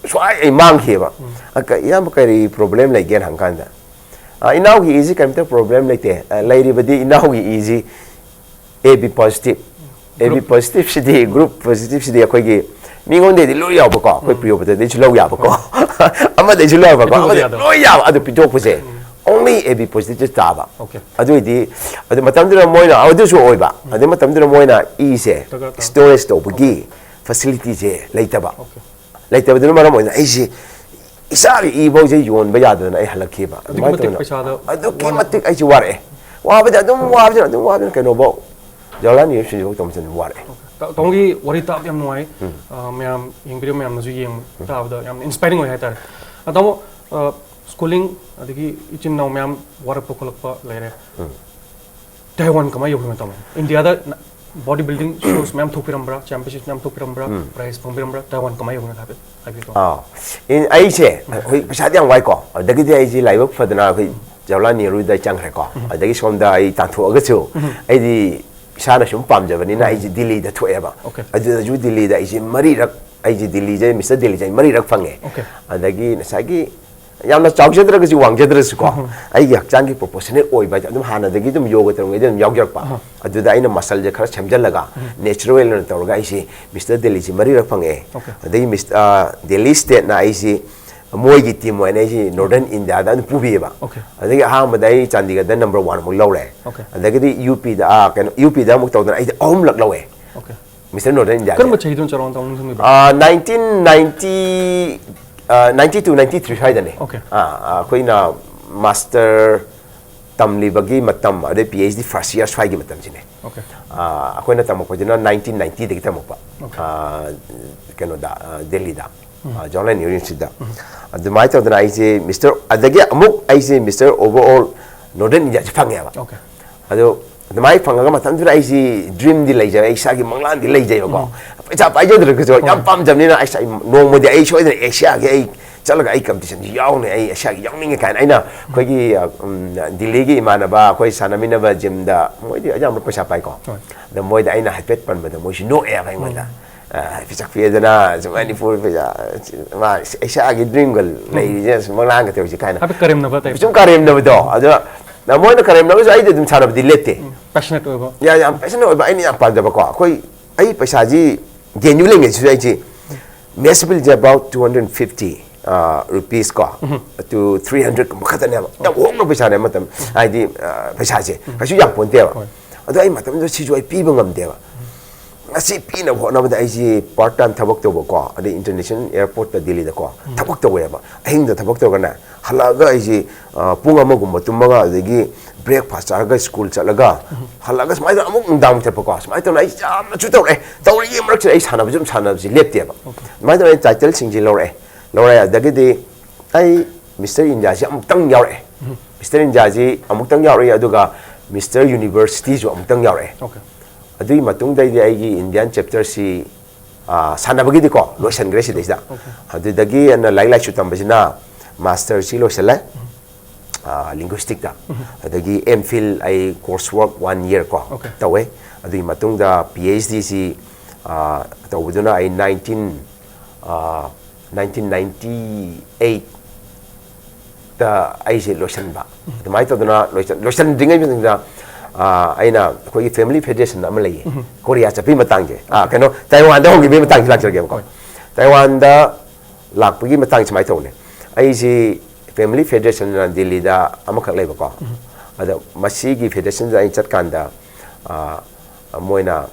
ꯁ꯭ꯋꯥꯏ ꯑꯩ ꯃꯥꯡꯈꯤꯑꯕ꯫ ꯑ, ꯀ-, "ꯏꯌꯥꯝꯕ, ꯀꯔꯤ ꯄ꯭ꯔꯣꯕ꯭ꯂꯦꯝ ꯂꯩꯒꯦꯅ" ꯍꯪꯀꯥꯟꯗ, "ꯑ, ꯏꯅꯥꯎꯒꯤ ꯏꯁꯤ ꯀꯔꯤꯝꯇ ꯄ꯭ꯔꯣꯕ꯭ꯂꯦꯝ ꯂꯩꯇꯦ꯫ ꯑ, ꯂꯩꯔꯤꯕꯗꯤ ꯏꯅꯥꯎꯒꯤ ꯏꯁꯤ A B positive". A B ꯄꯣꯖꯤꯇꯤꯚꯁꯤꯗꯤ, ꯒ꯭ꯔꯨꯞ ꯄꯣꯖꯤꯇꯤꯚꯁꯤꯗꯤ ꯑꯩꯈꯣꯏꯒꯤ ꯃꯤꯉꯣꯟꯗꯩꯗꯤ ꯂꯣꯏ ꯌꯥꯎꯕꯀꯣ, ꯑꯩꯈꯣꯏ ꯄ꯭ꯔꯤꯌꯣꯕꯇꯗꯩꯁꯨ ꯂꯧ ꯌꯥꯕꯀꯣ, ꯑꯃꯗꯩꯁꯨ ꯂꯧ ꯌꯥꯕꯀꯣ, ꯄꯤꯊꯣꯛꯄꯗꯤ ꯑꯃꯗꯩ ꯌꯥꯗꯕ꯫ ꯂꯣꯏ ꯌꯥꯕ꯫ ꯑꯗꯨ ꯄꯤꯊꯣꯛꯄꯁꯦ only ꯑꯦ ꯕꯤ ꯄꯣꯖꯤꯇꯤꯚꯇ ꯇꯥꯕ꯫ ꯑꯣꯀꯦ꯫ ꯑꯗꯨ ꯑꯣꯏꯗꯤ, ꯑꯗꯨ ꯃꯇꯝꯗꯨꯗ ꯃꯣꯏꯅ, ꯑꯗꯨꯁꯨ ꯑꯣꯏꯕ, ꯑꯗꯨ ꯃꯇꯝꯗꯨꯗ ꯃꯣꯏꯅ ꯏꯁꯦ ꯗꯔꯀꯥꯔ ꯇꯥꯕ꯫ ꯁ꯭ꯇꯣꯔꯦꯖ ꯇꯧꯕꯒꯤ ꯐꯦꯁꯤꯂꯤꯇꯤꯁꯦ ꯂꯩꯇꯕ꯫ ꯑꯣꯀꯦ꯫ ꯂꯩꯇꯕꯗꯨꯅ ꯃꯔꯝ ꯑꯣꯏꯗꯅ ꯑꯩꯁꯦ ꯏꯆꯥꯒꯤ ꯏꯐꯧꯁꯦ ꯌꯣꯟꯕ ꯌꯥꯗꯗꯅ ꯑꯩ ꯍꯜꯂꯛꯈꯤꯕ꯫ ꯑꯗꯨꯃꯥꯏꯅ ꯇꯧꯗꯅ ꯑꯗꯨꯛꯀꯤ ꯃꯇꯤꯛ ꯋꯥꯅ- ꯑꯩꯁꯨ ꯋꯥꯔꯛꯑꯦ꯫ ꯋꯥꯕꯗꯤ ꯑꯗꯨꯝ ꯋꯥꯕꯁꯤꯅ ꯑꯗꯨꯝ ꯋꯥꯕꯁꯤꯅ ꯀꯩꯅꯣꯐꯥꯎ ꯖꯋꯥꯍꯔꯂꯥꯜ ꯅꯦꯍꯔꯨ ꯏꯟꯁꯇꯤꯇ꯭ꯌꯨꯠꯐꯥꯎ ꯇꯝꯕꯁꯤꯅ ꯋꯥꯔꯛꯑꯦ꯫ ꯇꯥꯃꯣꯒꯤ ꯋꯥꯔꯤ ꯇꯥꯕ ꯌꯥꯝ ꯅꯨꯡꯉꯥꯏ꯫ ꯃꯌꯥꯝ ꯌꯦꯡꯕꯤꯔꯤꯕ ꯃꯌꯥꯝꯅꯁꯨ ꯌꯦꯡ ꯇꯥꯕꯗ ꯌꯥꯝꯅ ꯏꯟꯁꯄꯥꯏꯔꯤꯡ ꯑꯣꯏ ꯍꯥꯏꯇꯥꯔꯦ꯫ ꯑ, ꯇꯥꯃꯣ, ꯁ꯭ꯀꯨꯂꯤꯡ ꯑꯗꯒꯤ ꯏꯆꯤꯟ ꯏꯅꯥꯎ ꯃꯌꯥꯝ ꯋꯥꯔꯛꯄ ꯈꯣꯠꯂꯛꯄ ꯂꯩꯔꯦ꯫ ꯇꯥꯏꯋꯥꯟ ꯀꯃꯥꯏꯅ ꯌꯧꯈꯤꯕꯅꯣ ꯇꯥꯃꯣ? ꯏꯟꯗꯤꯌꯥꯗ ꯕꯣꯗꯤ ꯕꯤꯜꯗꯤꯡ ꯁꯣꯁ ꯃꯌꯥꯝ ꯊꯣꯛꯄꯤꯔꯝꯕ꯭ꯔꯥ, ꯆꯦꯝꯄꯤꯌꯟꯁꯤꯞ ꯃꯌꯥꯝ ꯊꯣꯛꯄꯤꯔꯝꯕ꯭ꯔꯥ, ꯄ꯭ꯔꯥꯏꯖ ꯐꯪꯕꯤꯔꯝꯕ꯭ꯔꯥ? ꯇꯥꯏꯋꯥꯟ ꯀꯃꯥꯏꯅ ꯌꯧꯈꯤꯕꯅꯣ ꯍꯥꯏꯐꯦꯠ ꯍꯥꯏꯕꯤꯌꯨ ꯇꯥꯃꯣ꯫ ꯑꯥ꯫ ꯏꯟ- ꯑꯩꯁꯦ ꯍꯧꯖꯤꯛ ꯄꯩꯁꯥꯗꯤ ꯌꯥꯝ ꯋꯥꯏꯀꯣ꯫ ꯑꯗꯒꯤꯗꯤ ꯑꯩꯁꯦ ꯂꯥꯏꯕꯛ ꯐꯗꯅ ꯑꯩꯈꯣꯏ ꯖꯋꯥꯍꯔꯂꯥꯜ ꯅꯦꯍꯔꯨꯗ ꯑꯩ ꯆꯪꯈ꯭ꯔꯦꯀꯣ꯫ ꯑꯗꯒꯤ ꯁꯣꯝꯗ ꯑꯩ ꯇꯥꯟꯊꯣꯛꯑꯒꯁꯨ ꯑꯩꯗꯤ ꯏꯁꯥꯅ ꯁꯨꯝ ꯄꯥꯝꯖꯕꯅꯤꯅ ꯑꯩꯁꯦ ꯗꯤꯜꯂꯤꯗ ꯊꯣꯛꯑꯦꯕ꯫ Okay. ꯑꯗꯨꯗꯁꯨ ꯗꯤꯜꯂꯤꯗ ꯑꯩꯁꯦ ꯃꯔꯤꯔꯛ, ꯑꯩꯁꯦ ꯗꯤꯜꯂꯤꯁꯦ, ꯃꯤꯁꯇꯔ ꯗꯤꯜꯂꯤꯁꯦ ꯑꯩ ꯃꯔꯤꯔꯛ ꯐꯪꯉꯦ꯫ Okay. ꯑꯗꯒꯤ ꯉꯁꯥꯏꯒꯤ ꯌꯥꯝꯅ ꯆꯥꯎꯖꯗ꯭ꯔꯒꯁꯨ ꯋꯥꯡꯖꯗ꯭ꯔꯁꯨꯀꯣ, ꯑꯩꯒꯤ ꯍꯛꯆꯥꯡꯒꯤ ꯄ꯭ꯔꯣꯄꯣꯔꯁꯅꯦꯜ ꯑꯣꯏꯕ ꯍꯥꯏꯗꯤ ꯑꯗꯨꯝ ꯍꯥꯟꯅꯗꯒꯤ ꯑꯗꯨꯝ ꯌꯣꯒ ꯇꯧꯔꯤꯉꯩꯗ ꯑꯗꯨꯝ ꯌꯥꯎꯖꯔꯛꯄ꯫ ꯑꯗꯨꯗ ꯑꯩꯅ ꯃꯁꯜꯁꯦ ꯈꯔ ꯁꯦꯝꯖꯤꯜꯂꯒ natural ꯑꯣꯏꯅ ꯇꯧꯔꯒ ꯑꯩꯁꯦ ꯃꯤꯁꯇꯔ ꯗꯤꯜꯂꯤꯁꯦ ꯃꯔꯤꯔꯛ ꯐꯪꯉꯛꯑꯦ꯫ Okay. ꯑꯗꯒꯤ ꯃꯤꯁ-, ꯑ, ꯗꯤꯜꯂꯤ ꯁ꯭ꯇꯦꯠꯅ ꯑꯩꯁꯦ ꯃꯣꯏꯒꯤ ꯇꯤꯝ ꯑꯣꯏꯅ ꯑꯩꯁꯦ ꯅꯣꯔꯗꯔꯟ ꯏꯟꯗꯤꯌꯥꯗ ꯑꯗꯨꯝ ꯄꯨꯕꯤꯌꯦꯕ꯫ Okay. ꯑꯗꯒꯤ ꯑꯍꯥꯟꯕꯗ ꯑꯩ ꯆꯥꯟꯗꯤꯒꯔꯗ ꯅꯝꯕꯔ ꯋꯥꯟ ꯑꯃꯨꯛ ꯂꯧꯔꯦ꯫ Okay. ꯑꯗꯒꯤꯗꯤ ꯌꯨ ꯄꯤꯗ, ꯑ, ꯀꯩꯅꯣ, ꯌꯨ ꯄꯤꯗ ꯑꯃꯨꯛ ꯇꯧꯗꯅ ꯑꯩꯁꯦ ꯑꯍꯨꯝꯂꯛ ꯂꯧꯋꯦ꯫ Okay. ꯃꯤꯁꯇꯔ ꯅꯣꯔꯗꯔꯟ ꯏꯟꯗꯤꯌꯥꯁꯦ꯫ ꯀꯔꯝꯕ ꯆꯍꯤꯗꯅꯣ ꯆꯥꯎꯔꯥꯛꯅ ꯇꯥꯃꯣ ꯅꯤꯡꯁꯤꯡꯕꯤꯕ꯭ꯔꯥ? ꯑ, ꯅꯥꯏꯟꯇꯤꯟ ꯅꯥꯏꯟꯇꯤ, ꯑ, ꯅꯥꯏꯟꯇꯤ ꯇꯨ, ꯅꯥꯏꯟꯇꯤ ꯊ꯭ꯔꯤ ꯁ꯭ꯋꯥꯏꯗꯅꯦ꯫ Okay. ꯑ, ꯑ, ꯑꯩꯈꯣꯏꯅ ꯃꯥꯁꯇꯔ ꯇꯝꯂꯤꯕꯒꯤ ꯃꯇꯝ, ꯑꯗꯩ P H D first year ꯁ꯭ꯋꯥꯏꯒꯤ ꯃꯇꯝꯁꯤꯅꯦ꯫ Okay. ꯑ, ꯑꯩꯈꯣꯏꯅ ꯇꯝꯃꯛꯄꯁꯤꯅ ꯅꯥꯏꯟꯇꯤꯟ ꯅꯥꯏꯟꯇꯤꯗꯒꯤ ꯇꯝꯃꯛꯄ꯫ Okay. ꯑ, ꯀꯩꯅꯣꯗ, ꯑ, ꯗꯦꯜꯂꯤꯗ, ꯑ, ꯖꯋꯥꯍꯔꯂꯥꯜ ꯅꯦꯍꯔꯨ ꯌꯨꯅꯤꯚꯔꯁꯤꯇꯤꯗ꯫ ꯑꯗꯨꯃꯥꯏꯅ ꯇꯧꯗꯅ ꯑꯩꯁꯦ ꯃꯤꯁꯇꯔ, ꯑꯗꯒꯤ ꯑꯃꯨꯛ ꯑꯩꯁꯦ ꯃꯤꯁꯇꯔ ꯑꯣꯚꯔ ꯑꯣꯜ ꯅꯣꯔꯗꯔꯟ ꯏꯟꯗꯤꯌꯥꯁꯦ ꯐꯪꯉꯦꯕ꯫ Okay. ꯑꯗꯣ ꯑꯗꯨꯃꯥꯏꯅ ꯐꯪꯉꯒ ꯃꯇꯝꯗꯨꯗ ꯑꯩꯁꯤ ꯗ꯭ꯔꯤꯝꯗꯤ ꯂꯩꯖꯩ, ꯑꯩ ꯏꯁꯥꯒꯤ ꯃꯪꯂꯥꯟꯗꯤ ꯂꯩꯖꯩꯕꯀꯣ꯫ ꯄꯩꯁꯥ ꯄꯥꯏꯖꯗ꯭ꯔꯒꯁꯨ ꯌꯥꯝ ꯄꯥꯝꯖꯕꯅꯤꯅ ꯑꯩꯁ-, ꯑꯩ ꯅꯣꯡꯃꯗꯤ ꯑꯩ ꯁꯣꯏꯗꯅ ꯑꯦꯁꯤꯌꯥꯒꯤ ꯑꯩ ꯆꯠꯂꯒ ꯑꯩ ꯀꯝꯄꯤꯇꯤꯁꯟꯁꯤ ꯌꯥꯎꯅꯤ, ꯑꯩ ꯑꯦꯁꯤꯌꯥꯒꯤ ꯌꯥꯎꯅꯤꯡꯉꯦ ꯀꯥꯏꯅ ꯑꯩꯅ ꯑꯩꯈꯣꯏꯒꯤ, ꯎꯝ, ꯗꯤꯜꯂꯤꯒꯤ ꯏꯃꯥꯟꯅꯕ ꯑꯩꯈꯣꯏ ꯁꯥꯟꯅꯃꯤꯟꯅꯕ ꯖꯤꯝꯗ ꯃꯣꯏꯗꯤ ꯑꯌꯥꯝꯕ ꯄꯩꯁꯥ ꯄꯥꯏꯀꯣ꯫ ꯍꯣꯏ꯫ ꯑꯗ ꯃꯣꯏꯗ ꯑꯩꯅ ꯍꯥꯏꯐꯦꯠ ꯄꯟꯕꯗ ꯃꯣꯏꯁꯤ ꯅꯣꯛꯑꯦꯕ ꯑꯩꯉꯣꯟꯗ꯫ ꯑ, ꯍꯥꯏꯐꯦꯠ ꯆꯠꯄꯤꯗꯅ ꯁꯨꯝ ꯃꯅꯤꯄꯨꯔ ꯄꯩꯁꯥ, ꯃꯥ ꯑꯦꯁꯤꯌꯥꯒꯤ ꯗ꯭ꯔꯤꯝꯒ ꯂꯩꯔꯤꯁꯦ ꯁꯨꯝ ꯃꯪꯂꯥꯟꯒ ꯇꯧꯔꯤꯁꯦ ꯀꯥꯏꯅ꯫ ꯍꯥꯏꯐꯦꯠ ꯀꯔꯦꯝꯅꯕ type. ꯁꯨꯝ ꯀꯔꯦꯝꯅꯕꯗꯣ꯫ ꯑꯗꯣ ꯃꯣꯏꯅ ꯀꯔꯦꯝꯅꯕꯁꯨ ꯑꯩꯗꯤ ꯑꯗꯨꯝ ꯁꯥꯟꯅꯕꯗꯤ ꯂꯦꯞꯇꯦ꯫ Passionate ꯑꯣꯏꯕ꯫ ꯌꯥ-, ꯌꯥꯝ ꯄꯦꯁꯟ ꯑꯣꯏꯕ, ꯑꯩꯅ ꯌꯥꯝ ꯄꯥꯝꯖꯕꯀꯣ꯫ ꯑꯩꯈꯣꯏ, ꯑꯩ ꯄꯩꯁꯥꯁꯤ ꯗꯤ ꯑꯦꯟ ꯌꯨ ꯂꯩꯉꯩꯁꯤꯁꯨ ꯑꯩꯁꯤ ꯃꯦꯁ ꯕꯤꯜꯁꯦ about two hundred fifty, ꯑ, rupees ꯀꯣ, to three hundred ꯀꯨꯝꯕ ꯈꯛꯇꯅꯦꯕ꯫ ꯌꯥꯝ ꯍꯣꯡꯕ ꯄꯩꯁꯥꯅꯦ ꯃꯇꯝ, ꯍꯥꯏꯗꯤ, ꯑ, ꯄꯩꯁꯥꯁꯦ ꯀꯩꯁꯨ ꯌꯥꯝ ꯄꯣꯟꯇꯦꯕ꯫ ꯍꯣꯏ꯫ ꯑꯗꯣ ꯑꯩ ꯃꯇꯝꯗꯨꯗ ꯁꯤꯁꯨ ꯑꯩ ꯄꯤꯕ ꯉꯝꯗꯦꯕ꯫ ꯉꯁꯤ ꯄꯤꯅꯕ ꯍꯣꯠꯅꯕꯗ ꯑꯩꯁꯤ ꯄꯥꯔꯠ ꯇꯥꯏꯝ ꯊꯕꯛ ꯇꯧꯕꯀꯣ, ꯑꯗꯩ ꯏꯟꯇꯔꯅꯦꯁꯅꯦꯜ ꯑꯦꯌꯥꯔꯄꯣꯔꯠꯇ ꯗꯤꯜꯂꯤꯗꯀꯣ ꯊꯕꯛ ꯇꯧꯋꯦꯕ꯫ ꯑꯍꯤꯡꯗ ꯊꯕꯛ ꯇꯧꯔꯒꯅꯦ, ꯍꯜꯂꯛꯑꯒ ꯑꯩꯁꯤ, ꯑ, ꯄꯨꯡ ꯑꯃꯒꯨꯝꯕ ꯇꯨꯝꯃꯒ, ꯑꯗꯒꯤ ꯕ꯭ꯔꯦꯛꯐꯥꯁ ꯆꯥꯔꯒ ꯁ꯭ꯀꯨꯜ ꯆꯠꯂꯒ, ꯍꯜꯂꯛꯑꯒ ꯁꯨꯃꯥꯏꯅ ꯑꯃꯨꯛ ꯅꯨꯡꯗꯥꯡ ꯆꯠꯄꯀꯣ, ꯁꯨꯃꯥꯏꯅ ꯇꯧꯅ ꯑꯩ ꯌꯥꯝꯅꯁꯨ ꯇꯧꯔꯛꯑꯦ꯫ ꯇꯧꯔꯤꯉꯩ ꯃꯔꯛꯁꯤꯗ ꯑꯩ ꯁꯥꯟꯅꯕꯁꯨ ꯑꯗꯨꯝ ꯁꯥꯟꯅꯕꯁꯤ ꯂꯦꯞꯇꯦꯕ꯫ ꯑꯗꯨꯃꯥꯏꯅ ꯇꯧꯔꯒ ꯑꯩꯅ ꯇꯥꯏꯇꯜꯁꯤꯡꯁꯤ ꯂꯧꯔꯛꯑꯦ꯫ ꯂꯧꯔꯛꯑꯦ꯫ ꯑꯗꯒꯤꯗꯤ ꯑꯩ ꯃꯤꯁꯇꯔ ꯏꯟꯗꯤꯌꯥꯁꯤ ꯑꯃꯨꯛꯇꯪ ꯌꯥꯎꯔꯛꯑꯦ꯫ ꯃꯤꯁꯇꯔ ꯏꯟꯗꯤꯌꯥꯁꯤ ꯑꯃꯨꯛꯇꯪ ꯌꯥꯎꯔꯛꯏ, ꯑꯗꯨꯒ ꯃꯤꯁꯇꯔ ꯌꯨꯅꯤꯚꯔꯁꯇꯤꯁꯨ ꯑꯃꯨꯛꯇꯪ ꯌꯥꯎꯔꯛꯑꯦ꯫ ꯑꯗꯨꯒꯤ ꯃꯇꯨꯡꯗꯩꯗꯤ ꯑꯩꯒꯤ ꯏꯟꯗꯤꯌꯥꯟ ꯆꯦꯞꯇꯔꯁꯤ, ꯑ, ꯁꯥꯟꯅꯕꯒꯤꯗꯤꯀꯣ ꯂꯣꯏꯁꯟꯈ꯭ꯔꯦ ꯁꯤꯗꯩꯁꯤꯗ꯫ ꯑꯗꯨꯗꯒꯤ ꯑꯩꯅ ꯂꯥꯏꯔꯤꯛ ꯂꯥꯏꯁꯨ ꯇꯝꯕꯁꯤꯅ ꯃꯥꯁꯇꯔꯁꯤ ꯂꯣꯏꯁꯜꯂꯦ, ꯑ, ꯂꯤꯡꯒ꯭ꯋꯤꯁꯇꯤꯛꯇ꯫ ꯑꯗꯒꯤ ꯑꯦꯝ ꯐꯤꯜ ꯑꯩ ꯀꯣꯔꯁ ꯋꯥꯔꯛ ꯋꯥꯟ ꯌꯔ ꯀꯣ ꯇꯧꯋꯦ꯫ ꯑꯗꯨꯒꯤ ꯃꯇꯨꯡꯗ ꯄꯤ ꯑꯩꯆ ꯗꯤꯁꯤ, ꯑ, ꯇꯧꯕꯗꯨꯅ ꯑꯩ ꯅꯥꯏꯟꯇꯤꯟ, ꯑ, ꯅꯥꯏꯟꯇꯤꯟ ꯅꯥꯏꯟꯇꯤ ꯑꯩꯠ ꯇ ꯑꯩꯁꯦ ꯂꯣꯏꯁꯤꯟꯕ꯫ ꯑꯗꯨꯃꯥꯏꯅ ꯇꯧꯗꯅ ꯂꯣꯏꯁꯤꯟ-, ꯂꯣꯏꯁꯤꯟꯗ꯭ꯔꯤꯉꯩ ꯃꯇꯝꯗ, ꯑ, ꯑꯩꯅ ꯑꯩꯈꯣꯏꯒꯤ ꯐꯦꯃꯤꯂꯤ ꯐꯦꯗꯔꯦꯁꯟ ꯑꯃ ꯂꯩꯌꯦ, ꯀꯣꯔꯤꯌꯥ ꯆꯠꯄꯒꯤ ꯃꯇꯥꯡꯁꯦ, ꯑ, ꯀꯩꯅꯣ, ꯇꯥꯏꯋꯥꯟꯗ ꯍꯣꯡꯈꯤꯕꯒꯤ ꯃꯇꯥꯡꯁꯦ ꯂꯥꯛꯆꯔꯒꯦꯕꯀꯣ꯫ ꯇꯥꯏꯋꯥꯟꯗ ꯂꯥꯛꯄꯒꯤ ꯃꯇꯥꯡꯁꯦ ꯁꯨꯃꯥꯏꯅ ꯇꯧꯕꯅꯦ꯫ ꯑꯩꯁꯤ ꯐꯦꯃꯤꯂꯤ ꯐꯦꯗꯔꯦꯁꯟꯅ ꯗꯤꯜꯂꯤꯗ ꯑꯃꯈꯛ ꯂꯩꯕꯀꯣ꯫ ꯑꯗ ꯃꯁꯤꯒꯤ ꯐꯦꯗꯔꯦꯁꯟꯗ ꯑꯩ ꯆꯠꯀꯥꯟꯗ, ꯑ, ꯃꯣꯏꯅ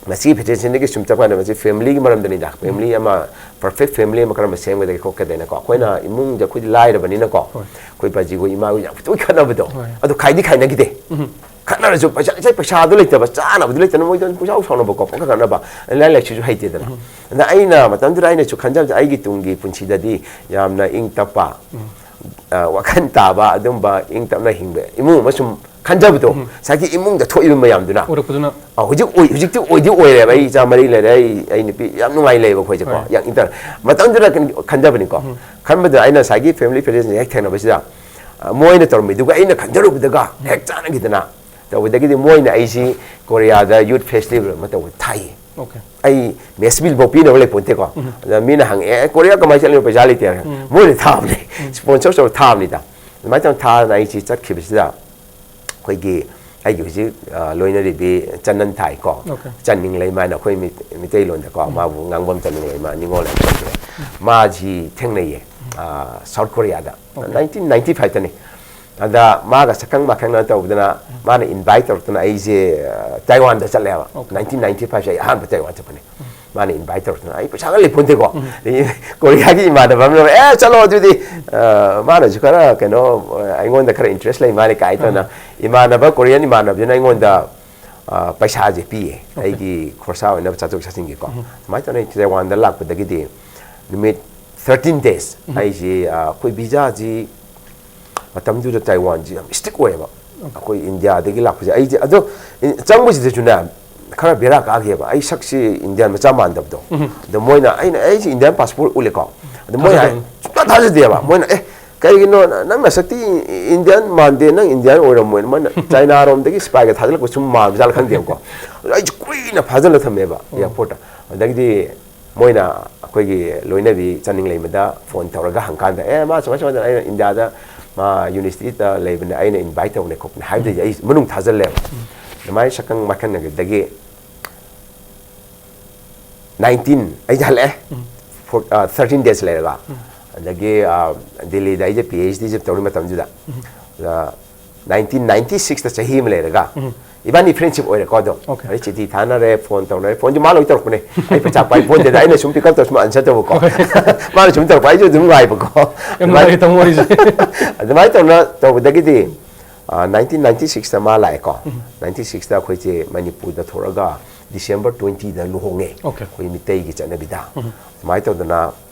ꯃꯁꯤꯒꯤ ꯐꯦꯗꯔꯦꯁꯟꯗꯒꯤ ꯁꯨꯝ ꯆꯠꯄ ꯀꯥꯟꯗ ꯃꯁꯤ ꯐꯦꯃꯤꯂꯤꯒꯤ ꯃꯔꯝꯗꯅꯤꯗ꯫ ꯐꯦꯃꯤꯂꯤ ꯑꯃ, ꯄꯔꯐꯦꯛ ꯐꯦꯃꯤꯂꯤ ꯑꯃ ꯀꯔꯝꯕ ꯁꯦꯝꯒꯗꯒꯦ ꯈꯣꯠꯀꯗꯦꯅꯀꯣ꯫ ꯑꯩꯈꯣꯏꯅ ꯏꯃꯨꯡꯗ ꯑꯩꯈꯣꯏꯗꯤ ꯂꯥꯏꯔꯕꯅꯤꯅꯀꯣ, ꯑꯩꯈꯣꯏ ꯕꯥꯖꯤꯈꯣꯏ ꯏꯃꯥꯈꯣꯏ ꯌꯥꯝ ꯇꯣꯏꯅ ꯈꯠꯅꯕꯗꯣ꯫ ꯑꯗꯨ ꯈꯥꯏꯗꯤ ꯈꯥꯏꯅꯈꯤꯗꯦ꯫ ꯈꯠꯅꯔꯁꯨ ꯄꯩꯁꯥ, ꯉꯁꯥꯏ ꯄꯩꯁꯥꯗꯣ ꯂꯩꯇꯕ, ꯆꯥꯅꯕꯗꯣ ꯂꯩꯇꯅ ꯃꯣꯏꯗꯣ ꯄꯨꯡꯁꯥꯎ ꯁꯥꯎꯅꯕꯀꯣ, ꯄꯪꯈꯠ ꯈꯠꯅꯕ꯫ ꯂꯥꯏꯔꯤꯛ ꯂꯥꯏꯁꯨꯁꯨ ꯍꯩꯇꯦꯗꯅ꯫ ꯑꯗ ꯑꯩꯅ ꯃꯇꯝꯗꯨꯗ ꯑꯩꯅꯁꯨ ꯈꯟꯖꯕꯁꯦ ꯑꯩꯒꯤ ꯇꯨꯡꯒꯤ ꯄꯨꯟꯁꯤꯗꯗꯤ ꯌꯥꯝꯅ ꯏꯪ ꯇꯞꯄ, ꯑ, ꯋꯥꯈꯜ ꯇꯥꯕ, ꯑꯗꯨꯝꯕ ꯏꯪ ꯇꯞꯅ ꯍꯤꯡꯕ ꯏꯃꯨꯡ ꯑꯃ ꯁꯨꯝ ꯈꯟꯖꯕꯗꯣ, ꯉꯁꯥꯏꯒꯤ ꯏꯃꯨꯡꯗ ꯊꯣꯛꯏꯕ ꯃꯌꯥꯝꯗꯨꯅ꯫ ꯑ, ꯍꯧꯖꯤꯛ ꯑꯣꯏ-, ꯍꯧꯖꯤꯛꯇꯤ ꯑꯣꯏꯗꯤ ꯑꯣꯏꯔꯦꯕ꯫ ꯑꯩ ꯏꯆꯥ ꯃꯔꯤ ꯂꯩꯔꯦ, ꯑꯩ, ꯑꯩ ꯅꯨꯄꯤ ꯌꯥꯝ ꯅꯨꯡꯉꯥꯏ ꯂꯩꯕ ꯑꯩꯈꯣꯏꯁꯦꯀꯣ꯫ ꯌꯥꯝ ꯏꯪ ꯇꯞ-, ꯃꯇꯝꯗꯨꯗ ꯀꯩꯅꯣ ꯈꯟꯖꯕꯅꯤꯀꯣ꯫ ꯈꯟꯕꯗ ꯑꯩꯅ ꯉꯁꯥꯏꯒꯤ ꯐꯦꯃꯤꯂꯤ ꯐꯦꯗꯔꯦꯁꯟ ꯍꯦꯛ ꯊꯦꯡꯅꯕꯁꯤꯗ, ꯑ, ꯃꯣꯏꯅ ꯇꯧꯔꯝꯃꯤꯗꯨꯒ ꯑꯩꯅ ꯈꯟꯖꯔꯨꯕꯗꯒ ꯍꯦꯛ ꯆꯥꯟꯅꯈꯤꯗꯅ, ꯇꯧꯕꯗꯒꯤꯗꯤ ꯃꯣꯏꯅ ꯑꯩꯁꯤ ꯀꯣꯔꯤꯌꯥꯗ ꯌꯨꯠ ꯐꯦꯁꯇꯤꯚꯦꯜ ꯑꯃ ꯇꯧꯕ ꯊꯥꯏꯌꯦ꯫ ꯑꯩ ꯃꯦꯁ ꯕꯤꯜ ꯐꯥꯎ ꯄꯤꯅꯕ ꯂꯩꯄꯣꯟꯇꯦꯀꯣ꯫ ꯑꯗ ꯃꯤꯅ ꯍꯪꯉꯦ, "ꯑꯦ, ꯀꯣꯔꯤꯌꯥ ꯀꯃꯥꯏꯅ ꯆꯠꯂꯤꯅꯣ, ꯄꯩꯁꯥ ꯂꯩꯇꯦ?" ꯍꯥꯏꯔꯒ ꯃꯣꯏꯅ ꯊꯥꯕꯅꯦ, ꯁ꯭ꯄꯣꯟꯁꯔ ꯇꯧꯔ ꯊꯥꯕꯅꯤꯗ꯫ ꯑꯗꯨꯃꯥꯏꯅ ꯇꯧꯔ ꯊꯥꯗꯅ ꯑꯩꯁꯤ ꯆꯠꯈꯤꯕꯁꯤꯗ ꯑꯩꯈꯣꯏꯒꯤ ꯑꯩꯒꯤ ꯍꯧꯖꯤꯛ, ꯑ, ꯂꯣꯏꯅꯔꯤꯕꯤ ꯆꯅꯟ ꯊꯥꯏꯀꯣ꯫ ꯆꯟꯅꯤꯡ ꯂꯩꯃ ꯍꯥꯏꯅ ꯑꯩꯈꯣꯏ ꯃꯤꯠ-, ꯃꯤꯇꯩꯂꯣꯟꯗꯀꯣ, ꯃꯥꯕꯨ ꯉꯥꯡꯕꯝ ꯆꯟꯅꯤꯡ ꯂꯩꯃ, ꯅꯤꯉꯣꯜ ꯍꯥꯏꯅ ꯀꯧꯕꯅꯦ꯫ ꯃꯥꯁꯤ ꯊꯦꯡꯅꯩꯌꯦ, ꯑ, ꯁꯥꯎꯠ ꯀꯣꯔꯤꯌꯥꯗ꯫ ꯅꯥꯏꯟꯇꯤꯟ ꯅꯥꯏꯟꯇꯤ ꯐꯥꯏꯚꯇꯅꯤ꯫ ꯑꯗ ꯃꯥꯒ ꯁꯛꯈꯪ ꯃꯥꯈꯪꯅ ꯇꯧꯕꯗꯅ ꯃꯥꯅ ꯏꯟꯚꯥꯏꯠ ꯇꯧꯔꯛꯇꯅ ꯑꯩꯁꯦ ꯇꯥꯏꯋꯥꯟꯗ ꯆꯠꯂꯦꯕ꯫ ꯅꯥꯏꯟꯇꯤꯟ ꯅꯥꯏꯟꯇꯤ ꯐꯥꯏꯚꯁꯦ ꯑꯩ ꯑꯍꯥꯟꯕ ꯇꯥꯏꯋꯥꯟ ꯆꯠꯄꯅꯦ꯫ ꯃꯥꯅ ꯏꯟꯚꯥꯏꯠ ꯇꯧꯔꯛꯇꯅ, ꯑꯩ ꯄꯩꯁꯥꯒ ꯂꯩꯄꯣꯟꯇꯦꯀꯣ꯫ ꯑꯗꯒꯤ ꯀꯣꯔꯤꯌꯥꯒꯤ ꯏꯃꯥꯟꯅꯕ ꯑꯃꯅ, "ꯑꯦ, ꯆꯠꯂꯣ ꯑꯗꯨꯗꯤ, ꯑ, ꯃꯥꯅꯁꯨ ꯈꯔ ꯀꯩꯅꯣ, ꯑꯩꯉꯣꯟꯗ ꯈꯔ ꯏꯟꯇꯔꯦꯁ ꯂꯩ ꯃꯥꯜꯂꯦ" ꯀꯥꯏ ꯇꯧꯅ, ꯏꯃꯥꯟꯅꯕ, ꯀꯣꯔꯤꯌꯟ ꯏꯃꯥꯟꯅꯕꯗꯨꯅ ꯑꯩꯉꯣꯟꯗ, ꯑ, ꯄꯩꯁꯥꯁꯦ ꯄꯤꯌꯦ꯫ ꯑꯩꯒꯤ ꯈꯣꯔꯁꯥ ꯑꯣꯏꯅꯕ ꯆꯠꯊꯣꯛ ꯆꯠꯁꯤꯟꯒꯤꯀꯣ꯫ ꯁꯨꯃꯥꯏꯅ ꯇꯧꯅ ꯑꯩ ꯇꯥꯏꯋꯥꯟꯗ ꯂꯥꯛꯄꯗꯒꯤꯗꯤ ꯅꯨꯃꯤꯠ ꯊꯥꯔꯇꯤꯟ ꯗꯦꯖ ꯑꯩꯁꯤ, ꯑ, ꯑꯩꯈꯣꯏ ꯚꯤꯖꯥꯁꯤ ꯃꯇꯝꯗꯨꯗ ꯇꯥꯏꯋꯥꯟꯁꯤ ꯌꯥꯝ ꯏꯁꯇ꯭ꯔꯤꯛ ꯑꯣꯏꯌꯦꯕ꯫ ꯑꯩꯈꯣꯏ ꯏꯟꯗꯤꯌꯥꯗꯒꯤ ꯂꯥꯛꯄꯁꯦ, ꯑꯩꯁꯦ ꯑꯗꯣ ꯏ-, ꯆꯪꯕꯁꯤꯗꯁꯨꯅꯦ, ꯈꯔ ꯕꯦꯔꯥ ꯀꯥꯈꯤꯑꯕ꯫ ꯑꯩ ꯁꯛꯁꯤ ꯏꯟꯗꯤꯌꯥꯟ ꯃꯆꯥ ꯃꯥꯟꯗꯕꯗꯣ꯫ ꯑꯗꯣ ꯃꯣꯏꯅ, ꯑꯩꯅ, "ꯑꯩꯁꯦ ꯏꯟꯗꯤꯌꯥꯟ ꯄꯥꯁꯄꯣꯔꯠ ꯎꯠꯂꯦꯀꯣ"꯫ ꯑꯗꯣ ꯃꯣꯏꯅ ꯊꯥꯖꯗꯕ꯫ ꯁꯨꯡꯊꯥ ꯊꯥꯖꯗꯦꯕ꯫ ꯃꯣꯏꯅ, "ꯑꯦ, ꯀꯩꯒꯤꯅꯣ ꯅ-, ꯅꯪ ꯅꯁꯛꯇꯤ ꯏꯟꯗꯤꯌꯥꯟ ꯃꯥꯟꯗꯦ, ꯅꯪ ꯏꯟꯗꯤꯌꯥꯟ ꯑꯣꯏꯔꯝꯃꯣꯏꯅ"꯫ ꯃꯣꯏꯅ ꯆꯥꯏꯅꯥꯔꯣꯝꯗꯒꯤ ꯁꯤꯄꯥꯏꯒ ꯊꯥꯖꯤꯜꯂꯛꯄ ꯁꯨꯝ ꯃꯥꯟꯕꯖꯥꯠꯂ ꯈꯪꯗꯦꯕꯀꯣ꯫ ꯑꯗꯣ ꯑꯩꯁꯦ ꯀꯨꯏꯅ ꯐꯥꯖꯤꯜꯂ ꯊꯝꯃꯦꯕ ꯑꯦꯌꯥꯔꯄꯣꯔꯠꯇ꯫ ꯑꯗꯒꯤꯗꯤ ꯃꯣꯏꯅ ꯑꯩꯈꯣꯏꯒꯤ ꯂꯣꯏꯅꯕꯤ ꯆꯥꯅꯤꯡ ꯂꯩꯃꯗ ꯐꯣꯟ ꯇꯧꯔꯒ ꯍꯪꯀꯥꯟꯗ, "ꯑꯦ, ꯃꯥ ꯁꯨꯃꯥꯏ ꯁꯨꯃꯥꯏꯅ ꯇꯧꯗꯅ ꯑꯩꯅ ꯏꯟꯗꯤꯌꯥꯗ ꯃꯥ ꯌꯨꯅꯤꯚꯔꯁꯤꯇꯤꯗ ꯂꯩꯕꯅꯦ, ꯑꯩꯅ ꯏꯟꯚꯥꯏꯠ ꯇꯧꯕꯅꯦ ꯈꯣꯠꯄꯅꯦ" ꯍꯥꯏꯕꯗꯒꯤ ꯑꯩ ꯃꯅꯨꯡ ꯊꯥꯖꯤꯜꯂꯦꯕ꯫ ꯑꯗꯨꯃꯥꯏꯅ ꯁꯛꯈꯪ ꯃꯥꯏꯈꯪꯅꯈꯤꯕꯗꯒꯤ ꯅꯥꯏꯟꯇꯤꯟ ꯑꯩꯁꯦ ꯍꯜꯂꯛꯑꯦ꯫ ꯐꯣꯔ-, ꯑ, ꯊꯥꯔꯇꯤꯟ ꯗꯦꯖ ꯂꯩꯔꯒ꯫ ꯑꯗꯒꯤ, ꯑ, ꯗꯤꯜꯂꯤꯗ ꯑꯩꯁꯦ ꯄꯤ ꯑꯩꯆ ꯗꯤꯁꯦ ꯇꯧꯔꯤ ꯃꯇꯝꯗꯨꯗ꯫ ꯑꯗ ꯅꯥꯏꯟꯇꯤꯟ ꯅꯥꯏꯟꯇꯤ ꯁꯤꯛꯁꯇ ꯆꯍꯤ ꯑꯃ ꯂꯩꯔꯒ ꯏꯕꯥꯅꯤ ꯐ꯭ꯔꯦꯟꯁꯤꯞ ꯑꯣꯏꯔꯦꯀꯣ ꯑꯗꯨꯝ꯫ ꯑꯣꯀꯦ꯫ ꯑꯗꯩ ꯆꯤꯊꯤ ꯊꯥꯅꯔꯦ, ꯐꯣꯟ ꯇꯧꯅꯔꯦ꯫ ꯐꯣꯟꯁꯦ ꯃꯥ ꯂꯣꯏ ꯇꯧꯔꯛꯄꯅꯦ꯫ ꯑꯩ ꯄꯩꯁꯥ ꯄꯥꯏ ꯐꯣꯟꯗꯦꯗ, ꯑꯩꯅ ꯁꯨꯝ ꯄꯤꯛ ꯑꯞ ꯇꯧꯔꯁꯨ ꯃꯥ ꯑꯟꯁꯔ ꯇꯧꯕꯀꯣ꯫ ꯃꯥꯅ ꯁꯨꯝ ꯇꯧꯔꯛꯄ, ꯑꯩꯁꯨ ꯑꯗꯨꯝ ꯉꯥꯏꯕꯀꯣ꯫ ꯌꯥꯝ ꯑꯗꯨꯃꯥꯏꯅ ꯅꯨꯡꯉꯥꯏꯔꯦ ꯇꯥꯃꯣ ꯋꯥꯔꯤꯁꯦ꯫ ꯑꯗꯨꯃꯥꯏꯅ ꯇꯧꯅ ꯇꯧꯕꯗꯒꯤꯗꯤ, ꯑ, ꯅꯥꯏꯟꯇꯤꯟ ꯅꯥꯏꯟꯇꯤ ꯁꯤꯛꯁꯇ ꯃꯥ ꯂꯥꯛꯑꯦꯀꯣ꯫ ꯅꯥꯏꯟꯇꯤ ꯁꯤꯛꯁꯇ ꯑꯩꯈꯣꯏꯁꯦ ꯃꯅꯤꯄꯨꯔꯗ ꯊꯣꯛꯂꯒ ꯗꯤꯁꯦꯝꯕꯔ ꯇ꯭ꯋꯦꯟꯇꯤꯗ ꯂꯨꯍꯣꯡꯉꯦ꯫ ꯑꯣꯀꯦ꯫ ꯑꯩꯈꯣꯏ ꯃꯤꯇꯩꯒꯤ ꯆꯠꯅꯕꯤꯗ꯫ ꯑꯗꯨꯃꯥꯏꯅ ꯇꯧꯗꯅ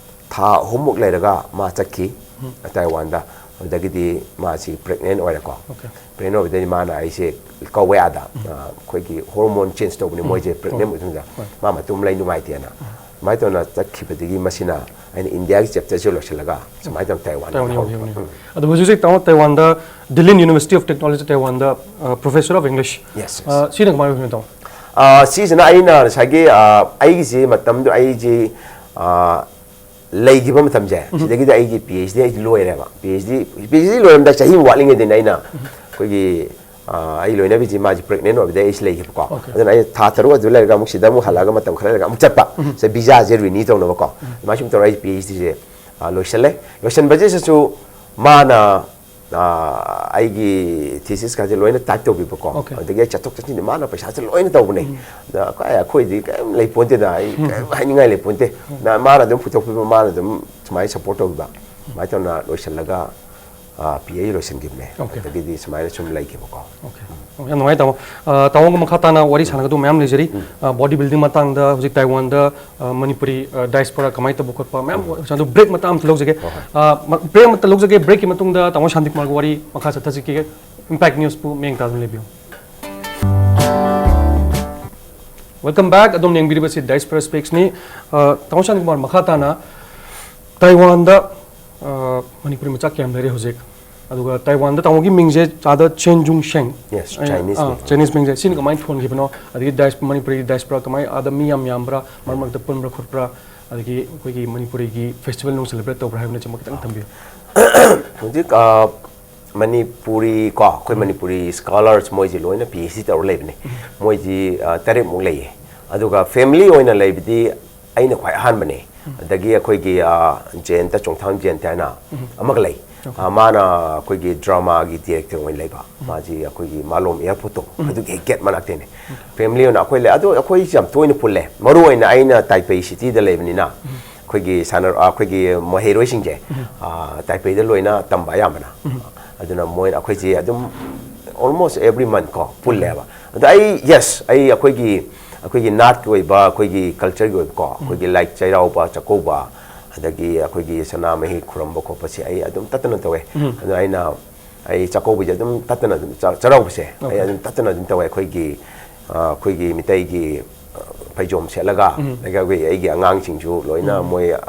ꯊꯥ ꯑꯍꯨꯝꯃꯨꯛ ꯂꯩꯔꯒ ꯃꯥ ꯆꯠꯈꯤ ꯇꯥꯏꯋꯥꯟꯗ꯫ ꯑꯗꯨꯗꯒꯤꯗꯤ ꯃꯥꯁꯤ ꯄ꯭ꯔꯦꯒꯅꯦꯟ ꯑꯣꯏꯔꯦꯀꯣ꯫ ꯑꯣꯀꯦ꯫ ꯄ꯭ꯔꯦꯒꯅꯦꯟ ꯑꯣꯏꯕꯗꯒꯤ ꯃꯥꯅ ꯑꯩꯁꯦ ꯀꯧꯋꯦ ꯑꯥꯗ꯫ ꯑ, ꯑꯩꯈꯣꯏꯒꯤ ꯍꯣꯔꯃꯣꯟ ꯆꯦꯟꯖ ꯇꯧꯕꯅꯤ ꯃꯣꯏꯁꯦ ꯄ꯭ꯔꯦꯒꯅꯦꯟ ꯑꯣꯏꯕ ꯃꯇꯝꯗ꯫ ꯃꯥ ꯃꯇꯨꯝ ꯂꯩ ꯅꯨꯡꯉꯥꯏꯇꯦꯅ꯫ ꯑꯗꯨꯃꯥꯏꯅ ꯇꯧꯅ ꯆꯠꯈꯤꯕꯗꯒꯤ ꯃꯁꯤꯅ ꯑꯩꯅ ꯏꯟꯗꯤꯌꯥꯒꯤ ꯆꯦꯞꯇꯔꯁꯦ ꯂꯣꯏꯁꯤꯜꯂꯒ ꯁꯨꯃꯥꯏꯅ ꯇꯧꯅ ꯇꯥꯏꯋꯥꯟꯗ ꯇꯥꯏꯋꯥꯟ ꯍꯧꯔꯛꯄ꯫ ꯌꯧꯈꯤꯕꯅꯤ꯫ ꯑꯗꯣ ꯍꯧꯖꯤꯛ ꯍꯧꯖꯤꯛ ꯇꯥꯃꯣ ꯇꯥꯏꯋꯥꯟꯗ Dillin University of Technology ꯇꯥꯏꯋꯥꯟꯗ, ꯑ, Professor of English꯫ Yes, yes꯫ ꯑ, ꯁꯤꯅ ꯀꯃꯥꯏꯅ ꯑꯣꯏꯗꯣꯏꯅꯣ ꯇꯥꯃꯣ? ꯑ, ꯁꯤꯁꯤꯅ ꯑꯩꯅ ꯉꯁꯥꯏꯒꯤ, ꯑ, ꯑꯩꯒꯤꯁꯤ ꯃꯇꯝꯗꯨ ꯑꯩꯁꯤ, ꯑ, ꯂꯩꯈꯤꯕ ꯃꯇꯝꯁꯦ, ꯁꯤꯗꯒꯤꯗꯤ ꯑꯩꯒꯤ ꯄꯤ ꯑꯩꯆ ꯗꯤ ꯑꯩꯁꯦ ꯂꯣꯏꯔꯦꯕ꯫ ꯄꯤ ꯑꯩꯆ ꯗꯤ, ꯄꯤ ꯑꯩꯆ ꯗꯤ ꯂꯣꯏꯔꯝꯗꯥꯏ ꯆꯍꯤꯃꯨꯛ ꯋꯥꯠꯂꯤꯉꯩꯗꯅꯦ ꯑꯩꯅ ꯑꯩꯈꯣꯏꯒꯤ, ꯑ, ꯑꯩ ꯂꯣꯏꯅꯕꯤꯁꯤ ꯃꯥꯁꯤ ꯄ꯭ꯔꯦꯒꯅꯦꯟ ꯑꯣꯏꯕꯗꯒꯤ ꯑꯩꯁꯦ ꯂꯩꯈꯤꯕꯀꯣ꯫ ꯑꯣꯀꯦ꯫ ꯑꯗꯨꯅ ꯑꯩ ꯊꯥ ꯇꯔꯨꯛ ꯑꯗꯨ ꯂꯩꯔꯒ ꯑꯃꯨꯛ ꯁꯤꯗ ꯑꯃꯨꯛ ꯍꯜꯂꯛꯑꯒ ꯃꯇꯝ ꯈꯔ ꯂꯩꯔꯒ ꯑꯃꯨꯛ ꯆꯠꯄ꯫ ꯁꯦ ꯚꯤꯖꯥꯁꯦ ꯔꯤꯅ꯭ꯌꯨ ꯇꯧꯅꯕꯀꯣ꯫ ꯑꯗꯨꯃꯥꯏꯅ ꯁꯨꯝ ꯇꯧꯔꯒ ꯑꯩ ꯄꯤ ꯑꯩꯆ ꯗꯤꯁꯦ, ꯑ, ꯂꯣꯏꯁꯜꯂꯦ꯫ ꯂꯣꯏꯁꯟꯕꯁꯤꯗꯁꯨ ꯃꯥꯅ ꯑꯥ, ꯑꯩꯒꯤ ꯊꯤꯁꯤꯁꯀꯁꯦ ꯂꯣꯏꯅ ꯇꯥꯏꯞ ꯇꯧꯕꯤꯕꯀꯣ꯫ Okay. ꯑꯗꯒꯤ ꯑꯩ ꯆꯠꯊꯣꯛ ꯆꯠꯁꯤꯟꯗꯤ ꯃꯥꯅ ꯄꯩꯁꯥꯁꯦ ꯂꯣꯏꯅ ꯇꯧꯕꯅꯦ꯫ ꯑꯗ ꯑꯩꯈꯣꯏ, ꯑꯩꯈꯣꯏꯗꯤ ꯀꯔꯤꯝ ꯂꯩ ꯄꯣꯟꯇꯦꯗ, ꯑꯩ ꯀꯔꯤꯝ ꯍꯥꯏꯅꯤꯡꯉꯥꯏ ꯂꯩ ꯄꯣꯟꯇꯦ꯫ ꯅ-, ꯃꯥꯅ ꯑꯗꯨꯝ ꯄꯨꯊꯣꯛꯄꯤꯕ, ꯃꯥꯅ ꯑꯗꯨꯝ ꯁꯨꯃꯥꯏꯅ ꯁꯞꯄꯣꯔꯠ ꯇꯧꯕꯤꯕ꯫ ꯑꯗꯨꯃꯥꯏꯅ ꯇꯧꯅ ꯂꯣꯏꯁꯤꯜꯂꯒ, ꯑꯥ, ꯄꯤ ꯑꯩ ꯂꯣꯏꯁꯤꯟꯈꯤꯕꯅꯦ꯫ Okay. ꯑꯗꯒꯤꯗꯤ ꯁꯨꯃꯥꯏꯅ ꯁꯨꯝ ꯂꯩꯈꯤꯕꯀꯣ꯫ Okay. ꯑꯣ, ꯌꯥꯝ ꯅꯨꯡꯉꯥꯏ, ꯇꯥꯃꯣ꯫ ꯑꯥ, ꯇꯥꯃꯣꯒ ꯃꯈꯥ ꯇꯥꯅ ꯋꯥꯔꯤ ꯁꯥꯟꯅꯒꯗꯕ ꯃꯌꯥꯝ ꯂꯩꯖꯔꯤ꯫ ꯑꯥ, body building ꯃꯇꯥꯡꯗ, ꯍꯧꯖꯤꯛ ꯇꯥꯏꯋꯥꯟꯗ, ꯑꯥ, ꯃꯅꯤꯄꯨꯔꯤ, ꯑꯥ, diaspora ꯀꯃꯥꯏꯅ ꯇꯧꯕ ꯈꯣꯠꯄ ꯃꯌꯥꯝ, ꯑꯗꯨ break ꯃꯇꯥ ꯑꯃꯇ ꯂꯧꯖꯒꯦ꯫ ꯍꯣꯏ, ꯍꯣꯏ꯫ ꯑꯥ, ꯃ-, break ꯑꯃꯇ ꯂꯧꯖꯒꯦ꯫ Breakꯀꯤ ꯃꯇꯨꯡꯗ ꯇꯥꯃꯣ ꯁꯥꯟꯇꯤꯀꯨꯃꯥꯔꯒ ꯋꯥꯔꯤ ꯃꯈꯥ ꯆꯠꯊꯖꯈꯤꯒꯦ꯫ Impact Newsꯄꯨ ꯃꯤꯠꯌꯦꯡ ꯇꯥꯗꯨꯅ ꯂꯩꯕꯤꯌꯨ꯫ Welcome back. ꯑꯗꯣꯝꯅ ꯌꯦꯡꯕꯤꯔꯤꯕꯁꯤ Diaspora Speaksꯅꯤ꯫ ꯑ, ꯇꯥꯃꯣ ꯁꯥꯟꯇꯤꯀꯨꯃꯥꯔ, ꯃꯈꯥ ꯇꯥꯅ ꯇꯥꯏꯋꯥꯟꯗ, ꯑ, ꯃꯅꯤꯄꯨꯔꯤ ꯃꯆꯥ ꯀꯌꯥꯝ ꯂꯩꯔꯦ ꯍꯧꯖꯤꯛ? ꯑꯗꯨꯒ ꯇꯥꯏꯋꯥꯟꯗ ꯇꯥꯃꯣꯒꯤ ꯃꯤꯡꯁꯦ ꯑꯥꯗ ꯆꯦꯟ ꯖꯨꯡ ꯁꯦꯡ꯫ Yes, ꯑꯩ, Chinese ꯑ, ꯃꯤꯡ꯫ Chinese ꯃꯤꯡꯁꯦ꯫ ꯁꯤꯅ ꯀꯃꯥꯏꯅ ꯊꯣꯟꯈꯤꯕꯅꯣ? ꯑꯗꯒꯤ dias-, ꯃꯅꯤꯄꯨꯔꯤꯒꯤ diaspora ꯀꯃꯥꯏꯅ, ꯑꯥꯗ ꯃꯤ ꯌꯥꯝ ꯌꯥꯝꯕ꯭ꯔꯥ? ꯃꯔꯛ ꯃꯔꯛꯇ ꯄꯨꯟꯕ꯭ꯔꯥ ꯈꯣꯠꯄ꯭ꯔꯥ? ꯑꯗꯒꯤ ꯑꯩꯈꯣꯏꯒꯤ ꯃꯅꯤꯄꯨꯔꯤꯒꯤ festival ꯅꯨꯡ celebrate ꯇꯧꯕ꯭ꯔꯥ ꯍꯥꯏꯕꯅꯆꯤꯡꯕ ꯈꯤꯇꯪ ꯊꯝꯕꯤꯌꯨ꯫ ꯍꯧꯖꯤꯛ, ꯑ, ꯃꯅꯤꯄꯨꯔꯤ ꯀꯣ, ꯑꯩꯈꯣꯏ ꯎꯝ꯫ ꯃꯅꯤꯄꯨꯔꯤ scholars ꯃꯣꯏꯁꯤ ꯂꯣꯏꯅ PhD ꯇꯧꯔ ꯂꯩꯕꯅꯦ꯫ ꯎꯝ꯫ ꯃꯣꯏꯁꯤ, ꯑ, ꯇꯔꯦꯠꯃꯨꯛ ꯂꯩꯌꯦ꯫ ꯑꯗꯨꯒ family ꯑꯣꯏꯅ ꯂꯩꯕꯗꯤ ꯑꯩꯅ ꯈ꯭ꯋꯥꯏ ꯑꯍꯥꯟꯕꯅꯦ꯫ ꯎꯝ꯫ ꯑꯗꯒꯤ ꯑꯩꯈꯣꯏꯒꯤ, ꯑ, ꯖꯌꯟꯇ, ꯆꯣꯡꯊꯥꯝ ꯖꯌꯟꯇ ꯍꯥꯏꯅ ꯎꯝ꯫ ꯑꯃꯒ ꯂꯩ꯫ Okay꯫ ꯑ, ꯃꯥꯅ ꯑꯩꯈꯣꯏꯒꯤ dramaꯒꯤ director ꯑꯣꯏꯅ ꯂꯩꯕ꯫ ꯎꯝ꯫ ꯃꯥꯁꯤ ꯑꯩꯈꯣꯏꯒꯤ ꯃꯥꯂꯣꯝ airportꯇꯣ, ꯎꯝ꯫ ꯑꯗꯨꯒꯤ ꯍꯦꯛ gate ꯃꯅꯥꯛꯇꯩꯅꯦ꯫ Okay꯫ Family ꯑꯣꯏꯅ ꯑꯩꯈꯣꯏ ꯂꯩ꯫ ꯑꯗꯣ ꯑꯩꯈꯣꯏꯁꯤ ꯌꯥꯝ ꯇꯣꯏꯅ ꯄꯨꯜꯂꯦ꯫ ꯃꯔꯨ ꯑꯣꯏꯅ ꯑꯩꯅ ꯇꯥꯏꯄꯦꯏ cityꯗ ꯂꯩꯕꯅꯤꯅ, ꯎꯝ꯫ ꯑꯩꯈꯣꯏꯒꯤ ꯁꯥꯟꯅ-, ꯑ, ꯑꯩꯈꯣꯏꯒꯤ ꯃꯍꯩꯔꯣꯏꯁꯤꯡꯁꯦ, ꯎꯝ꯫ ꯑ, ꯇꯥꯏꯄꯦꯏꯗ ꯂꯣꯏꯅ ꯇꯝꯕ ꯑꯌꯥꯝꯕꯅ꯫ ꯎꯝ꯫ ꯑꯗꯨꯅ ꯃꯣꯏꯅ ꯑꯩꯈꯣꯏꯁꯦ ꯑꯗꯨꯝ almost every month ꯀꯣ ꯄꯨꯜꯂꯦꯕ꯫ ꯑꯗꯣ ꯑꯩ, yes, ꯑꯩ ꯑꯩꯈꯣꯏꯒꯤ, ꯑꯩꯈꯣꯏꯒꯤ ꯅꯥꯠꯀꯤ ꯑꯣꯏꯕ, ꯑꯩꯈꯣꯏꯒꯤ cultureꯒꯤ ꯑꯣꯏꯕꯀꯣ, ꯎꯝ꯫ ꯑꯩꯈꯣꯏꯒꯤ, like, ꯆꯩꯔꯥꯎꯕ, ꯆꯥꯛꯀꯧꯕ, ꯑꯗꯒꯤ ꯑꯩꯈꯣꯏꯒꯤ ꯁꯅꯥꯃꯍꯤ ꯈꯨꯔꯨꯝꯕ ꯈꯣꯠꯄꯁꯦ ꯑꯩ ꯑꯗꯨꯝ ꯇꯠꯇꯅ ꯇꯧꯋꯦ꯫ ꯎꯝ꯫ ꯑꯗꯣ ꯑꯩꯅ, ꯑꯩ ꯆꯥꯛꯀꯧꯕꯁꯦ ꯑꯗꯨꯝ ꯇꯠꯇꯅ ꯑꯗꯨꯝ, ꯆ-, ꯆꯩꯔꯥꯎꯕꯁꯦ ꯑꯩ Okay꯫ ꯑꯗꯨꯝ ꯇꯠꯇꯅ ꯑꯗꯨꯝ ꯇꯧꯋꯦ꯫ ꯑꯩꯈꯣꯏꯒꯤ, ꯑ, ꯑꯩꯈꯣꯏꯒꯤ ꯃꯤꯇꯩꯒꯤ, ꯑ, ꯐꯩꯖꯣꯝ ꯁꯦꯠꯂꯒ, ꯎꯝ꯫ ꯑꯗꯒꯤ ꯑꯩꯈꯣꯏ, ꯑꯩꯒꯤ ꯑꯉꯥꯡꯁꯤꯡꯁꯨ ꯂꯣꯏꯅ ꯎꯝ꯫ ꯃꯣꯏ, ꯑ,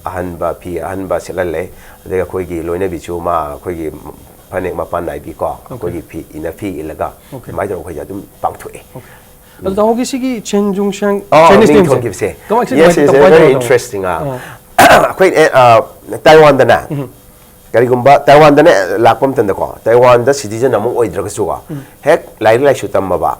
ꯑꯍꯟꯕ, ꯐꯤ ꯑꯍꯟꯕ ꯁꯦꯠꯍꯜꯂꯦ꯫ ꯑꯗꯒꯤ ꯑꯩꯈꯣꯏꯒꯤ ꯂꯣꯏꯅꯕꯤꯁꯨ ꯃꯥ ꯑꯩꯈꯣꯏꯒꯤ ꯐꯅꯦꯛ ꯃꯄꯥꯟ ꯅꯥꯏꯕꯤꯀꯣ, Okay꯫ ꯑꯩꯈꯣꯏꯒꯤ ꯐꯤ, ꯏꯅ ꯐꯤ ꯏꯜꯂꯒ, Okay꯫ ꯑꯗꯨꯃꯥꯏꯅ ꯇꯧꯔꯒ ꯑꯩꯈꯣꯏꯁꯦ ꯑꯗꯨꯝ ꯄꯥꯡꯊꯣꯛꯑꯦ꯫ Okay꯫ ꯑꯗꯨ ꯇꯥꯃꯣꯒꯤ ꯁꯤꯒꯤ ꯆꯦꯟ ꯖꯨꯡ ꯁꯦꯡ ꯑꯥ, Chinese ꯃꯤꯡ nameꯁꯦ? ꯊꯣꯟꯈꯤꯕꯁꯦ꯫ ꯀꯃꯥꯏ-, ꯁꯤ Yes, ꯀꯃꯥꯏ-, it's a ꯀꯃꯥꯏ very ꯇꯧꯔ ꯇꯧꯔ? Interesting, ꯑꯥ꯫ ꯑꯥ꯫ ꯑꯩꯈꯣꯏ, ꯑꯦ, ꯑꯥ, ꯇꯥꯏꯋꯥꯟꯗꯅꯦ, ꯎꯝ꯫ ꯀꯔꯤꯒꯨꯝꯕ ꯇꯥꯏꯋꯥꯟꯗꯅꯦ ꯂꯥꯛꯄ ꯃꯇꯝꯗꯀꯣ, ꯇꯥꯏꯋꯥꯟꯗ citizen ꯑꯃ ꯑꯣꯏꯗ꯭ꯔꯒꯁꯨꯀꯣ, ꯎꯝ꯫ ꯍꯦꯛ ꯂꯥꯏꯔꯤꯛ ꯂꯥꯏꯁꯨ ꯇꯝꯃꯕ,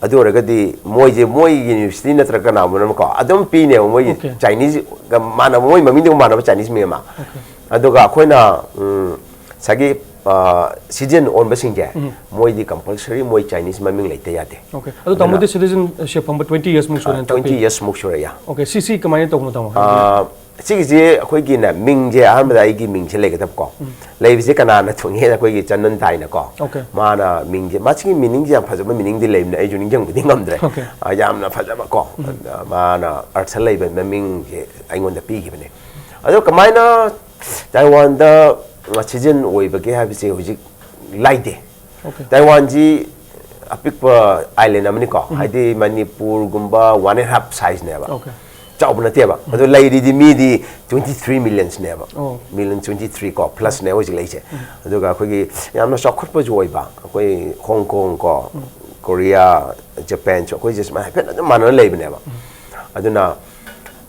ꯑꯗꯨ ꯑꯣꯏꯔꯒꯗꯤ ꯃꯣꯏꯁꯦ, ꯃꯣꯏꯒꯤ university ꯅꯠꯇ꯭ꯔꯒ ꯀꯅꯥꯒꯨꯝꯕꯅꯀꯣ ꯑꯗꯨꯝ ꯄꯤꯅꯦꯕ, ꯃꯣꯏꯒꯤ Okay꯫ Chineseꯒ ꯃꯥꯟꯅꯕ, ꯃꯣꯏ ꯃꯃꯤꯡꯗꯨꯒ ꯃꯥꯟꯅꯕ Chinese ꯃꯤ ꯑꯃ꯫ Okay꯫ ꯑꯗꯨꯒ ꯑꯩꯈꯣꯏꯅ, ꯎꯝ, ꯉꯁꯥꯏꯒꯤ ꯁꯤꯖꯟ ꯑꯣꯟꯕꯁꯤꯡꯁꯦ, ꯃꯣꯏꯗꯤ ꯀꯝꯄꯜꯁꯔꯤ ꯃꯣꯏ ꯆꯥꯏꯅꯤꯁ ꯃꯃꯤꯡ ꯂꯩꯇ ꯌꯥꯗꯦ. ꯑꯣꯀꯦ, ꯑꯗꯣ ꯇꯥꯃꯣꯗꯤ ꯁꯤꯇꯤꯖꯟꯁꯤꯞ ꯐꯪꯕ ꯇ꯭ꯋꯦꯟꯇꯤ ꯌꯔꯁꯃꯨꯛ ꯁꯨꯔꯦꯅ ꯇ꯭ꯋꯦꯟꯇꯤ ꯇꯥꯛꯄꯤ. ꯌꯔꯁꯃꯨꯛ ꯁꯨꯔꯦ, ꯌꯥ. ꯑꯣꯀꯦ, ꯁꯤꯁꯤ ꯀꯃꯥꯏꯅ ꯇꯧꯕꯅꯣ, ꯇꯥꯃꯣ? ꯑꯥ, ꯁꯤꯒꯤꯁꯦ ꯑꯩꯈꯣꯏꯒꯤꯅꯦ, ꯃꯤꯡꯁꯦ ꯑꯍꯥꯟꯕꯗ ꯑꯩꯒꯤ ꯃꯤꯡꯁꯦ ꯂꯩꯒꯗꯕꯀꯣ. ꯂꯩꯕꯁꯦ ꯀꯅꯥꯅ ꯊꯣꯡꯉꯦ ꯍꯥꯏꯅ ꯑꯩꯈꯣꯏꯒꯤ ꯆꯟꯅꯟ ꯇꯥꯏꯅꯀꯣ. ꯑꯣꯀꯦ. ꯃꯥꯅ ꯃꯤꯡꯁꯦ, ꯃꯁꯤꯒꯤ ꯃꯤꯅꯤꯡꯁꯦ ꯌꯥꯝ ꯐꯖꯕ ꯃꯤꯅꯤꯡꯗꯤ ꯂꯩꯕꯅꯦ, ꯑꯩꯁꯨ ꯅꯤꯡꯁꯤꯡꯕꯗꯤ ꯉꯝꯗ꯭ꯔꯦ. ꯑꯣꯀꯦ. ꯑꯥ, ꯌꯥꯝꯅ ꯐꯖꯕꯀꯣ. ꯃꯥꯅ ꯑꯔꯊ ꯂꯩꯕ ꯃꯃꯤꯡꯁꯦ ꯑꯩꯉꯣꯟꯗ ꯄꯤꯈꯤꯕꯅꯦ. ꯑꯗꯣ ꯀꯃꯥꯏꯅ ꯇꯥꯏꯋꯥꯟꯗ ꯁꯤꯖꯟ ꯑꯣꯏꯕꯒꯦ ꯍꯥꯏꯕꯁꯦ ꯍꯧꯖꯤꯛ ꯂꯥꯏꯗꯦ. ꯑꯣꯀꯦ. ꯇꯥꯏꯋꯥꯟꯁꯤ ꯑꯄꯤꯛꯄ ꯑꯥꯏꯂꯦꯟ ꯑꯃꯅꯤꯀꯣ, ꯍꯥꯏꯗꯤ ꯃꯅꯤꯄꯨꯔꯒꯨꯝꯕ ꯋꯥꯟ ꯑꯦꯟ ꯍꯥꯐ ꯁꯥꯏꯖꯅꯦꯕ. ꯑꯣꯀꯦ. ꯆꯥꯎꯕ ꯅꯠꯇꯦꯕ. ꯑꯗꯣ ꯂꯩꯔꯤꯗꯤ ꯃꯤꯗꯤ ꯇ꯭ꯋꯦꯟꯇꯤ ꯊ꯭ꯔꯤ ꯃꯤꯂꯤꯌꯟꯁꯅꯦꯕ. ꯑꯣ. ꯃꯤꯂꯤꯌꯟ ꯇ꯭ꯋꯦꯟꯇꯤ ꯊ꯭ꯔꯤ ꯀꯣ, ꯄ꯭ꯂꯁꯅꯦ ꯍꯧꯖꯤꯛ ꯂꯩꯁꯦ. ꯑꯗꯨꯒ ꯑꯩꯈꯣꯏꯒꯤ ꯌꯥꯝꯅ ꯆꯥꯎꯈꯠꯄꯁꯨ ꯑꯣꯏꯕ, ꯑꯩꯈꯣꯏ ꯍꯣꯡ ꯀꯣꯡ ꯀꯣ, ꯀꯣꯔꯤꯌꯥ, ꯖꯄꯥꯟꯁꯨ ꯑꯩꯈꯣꯏꯁꯦ ꯁꯨꯃꯥꯏꯅ ꯍꯥꯏꯐꯦꯠ ꯑꯗꯨꯝ ꯃꯥꯟꯅꯅ ꯂꯩꯕꯅꯦꯕ. ꯑꯗꯨꯅ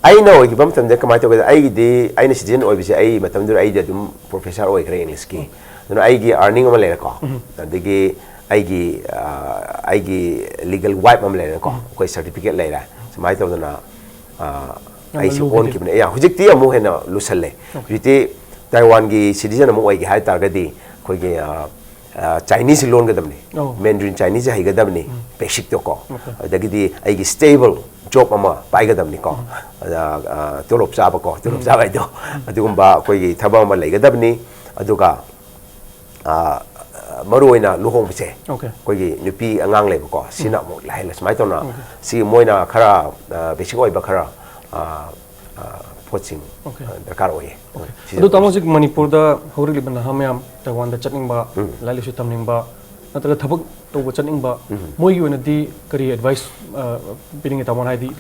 ꯑꯩꯅ ꯑꯣꯏꯈꯤꯕ ꯃꯇꯝꯗ ꯀꯃꯥꯏꯅ ꯇꯧꯒꯦꯗ, ꯑꯩꯒꯤꯗꯤ, ꯑꯩꯅ ꯁꯤꯇꯤꯖꯟ ꯑꯣꯏꯕꯁꯦ, ꯑꯩ ꯃꯇꯝꯗꯨꯗ ꯑꯩꯗꯤ ꯑꯗꯨꯝ ꯄ꯭ꯔꯣꯐꯦꯁꯔ ꯑꯣꯏꯈ꯭ꯔꯦ ꯏꯪꯂꯤꯁꯀꯤ. ꯑꯗꯨꯅ ꯑꯩꯒꯤ ꯑꯥꯔꯅꯤꯡ ꯑꯃ ꯂꯩꯔꯦꯀꯣ, ꯑꯗꯒꯤ ꯑꯩꯒꯤ, ꯑ, ꯑꯩꯒꯤ ꯂꯤꯒꯦꯜ ꯋꯥꯏꯞ ꯑꯃ ꯂꯩꯔꯦꯀꯣ, ꯑꯩꯈꯣꯏ ꯁꯥꯔꯇꯤꯐꯤꯀꯦꯠ ꯂꯩꯔꯦ, ꯁꯨꯃꯥꯏꯅ ꯇꯧꯗꯅ, ꯑ, ꯌꯥꯝꯅ ꯑꯩꯁꯦ ꯂꯨꯕꯗꯤ. ꯑꯣꯟꯈꯤꯕꯅꯦ꯫ ꯑꯦ, ꯍꯧꯖꯤꯛꯇꯤ ꯑꯃꯨꯛ ꯍꯦꯟꯅ ꯂꯨꯁꯜꯂꯦ꯫ ꯍꯧꯖꯤꯛꯇꯤ ꯇꯥꯏꯋꯥꯟꯒꯤ ꯁꯤꯇꯤꯖꯟ ꯑꯃ ꯑꯣꯏꯒꯦ ꯍꯥꯏ ꯇꯥꯔꯒꯗꯤ ꯑꯩꯈꯣꯏꯒꯤ, ꯑ, ꯑ, ꯆꯥꯏꯅꯤꯁꯁꯤ ꯂꯣꯟꯒꯗꯕꯅꯤ, ꯑꯣ. ꯃꯦꯟꯗ꯭ꯔꯤꯟ ꯆꯥꯏꯅꯤꯁꯁꯦ ꯍꯩꯒꯗꯕꯅꯤ, ꯕꯦꯁꯤꯛꯇꯣꯀꯣ. ꯑꯣꯀꯦ. ꯑꯗꯒꯤꯗꯤ ꯑꯩꯒꯤ ꯁ꯭ꯇꯦꯕꯜ ꯖꯣꯕ ꯑꯃ ꯄꯥꯏꯒꯗꯕꯅꯤꯀꯣ. ꯑꯗ, ꯑ, ꯇꯣꯂꯣꯞ ꯆꯥꯕꯀꯣ, ꯇꯣꯂꯣꯞ ꯆꯥꯕ ꯍꯥꯏꯗꯣ, ꯑꯗꯨꯒꯨꯝꯕ ꯑꯩꯈꯣꯏꯒꯤ ꯊꯕꯛ ꯑꯃ ꯂꯩꯒꯗꯕꯅꯤ. ꯑꯗꯨꯒ, ꯑ, ꯃꯔꯨ ꯑꯣꯏꯅ ꯂꯨꯍꯣꯡꯕꯁꯦ, ꯑꯣꯀꯦ. ꯑꯩꯈꯣꯏꯒꯤ ꯅꯨꯄꯤ ꯑꯉꯥꯡ ꯂꯩꯕꯀꯣ, ꯁꯤꯅ ꯑꯃꯨꯛ ꯂꯥꯏꯍꯜꯂꯦ ꯁꯨꯃꯥꯏꯅ ꯇꯧꯅ. ꯁꯤ ꯃꯣꯏꯅ ꯈꯔ, ꯑ, ꯕꯦꯁꯤꯛ ꯑꯣꯏꯕ ꯈꯔ, ꯑ, ꯑ, ꯄꯣꯠꯁꯤꯡ, ꯑꯣꯀꯦ. ꯑ, ꯗꯔꯀꯥꯔ ꯑꯣꯏꯌꯦ. ꯁꯤꯁꯦ ꯑꯗꯣ ꯇꯥꯃꯣ, ꯍꯧꯖꯤꯛ ꯃꯅꯤꯄꯨꯔꯗ ꯍꯧꯔꯛꯂꯤꯕ ꯅꯍꯥ ꯃꯌꯥꯝ ꯇꯥꯏꯋꯥꯟꯗ ꯆꯠꯅꯤꯡꯕ, ꯂꯥꯏꯔꯤꯛ ꯂꯥꯏꯁꯨ ꯇꯝꯅꯤꯡꯕ, ꯅꯠꯇ꯭ꯔꯒ ꯊꯕꯛ ꯇꯧꯕ ꯆꯠꯅꯤꯡꯕ, ꯃꯣꯏꯒꯤ ꯑꯣꯏꯅꯗꯤ ꯀꯔꯤ ꯑꯦꯗꯚꯥꯏꯁ, ꯑ, ꯄꯤꯅꯤꯡꯉꯤ ꯇꯥꯃꯣꯅ? ꯍꯥꯏꯗꯤ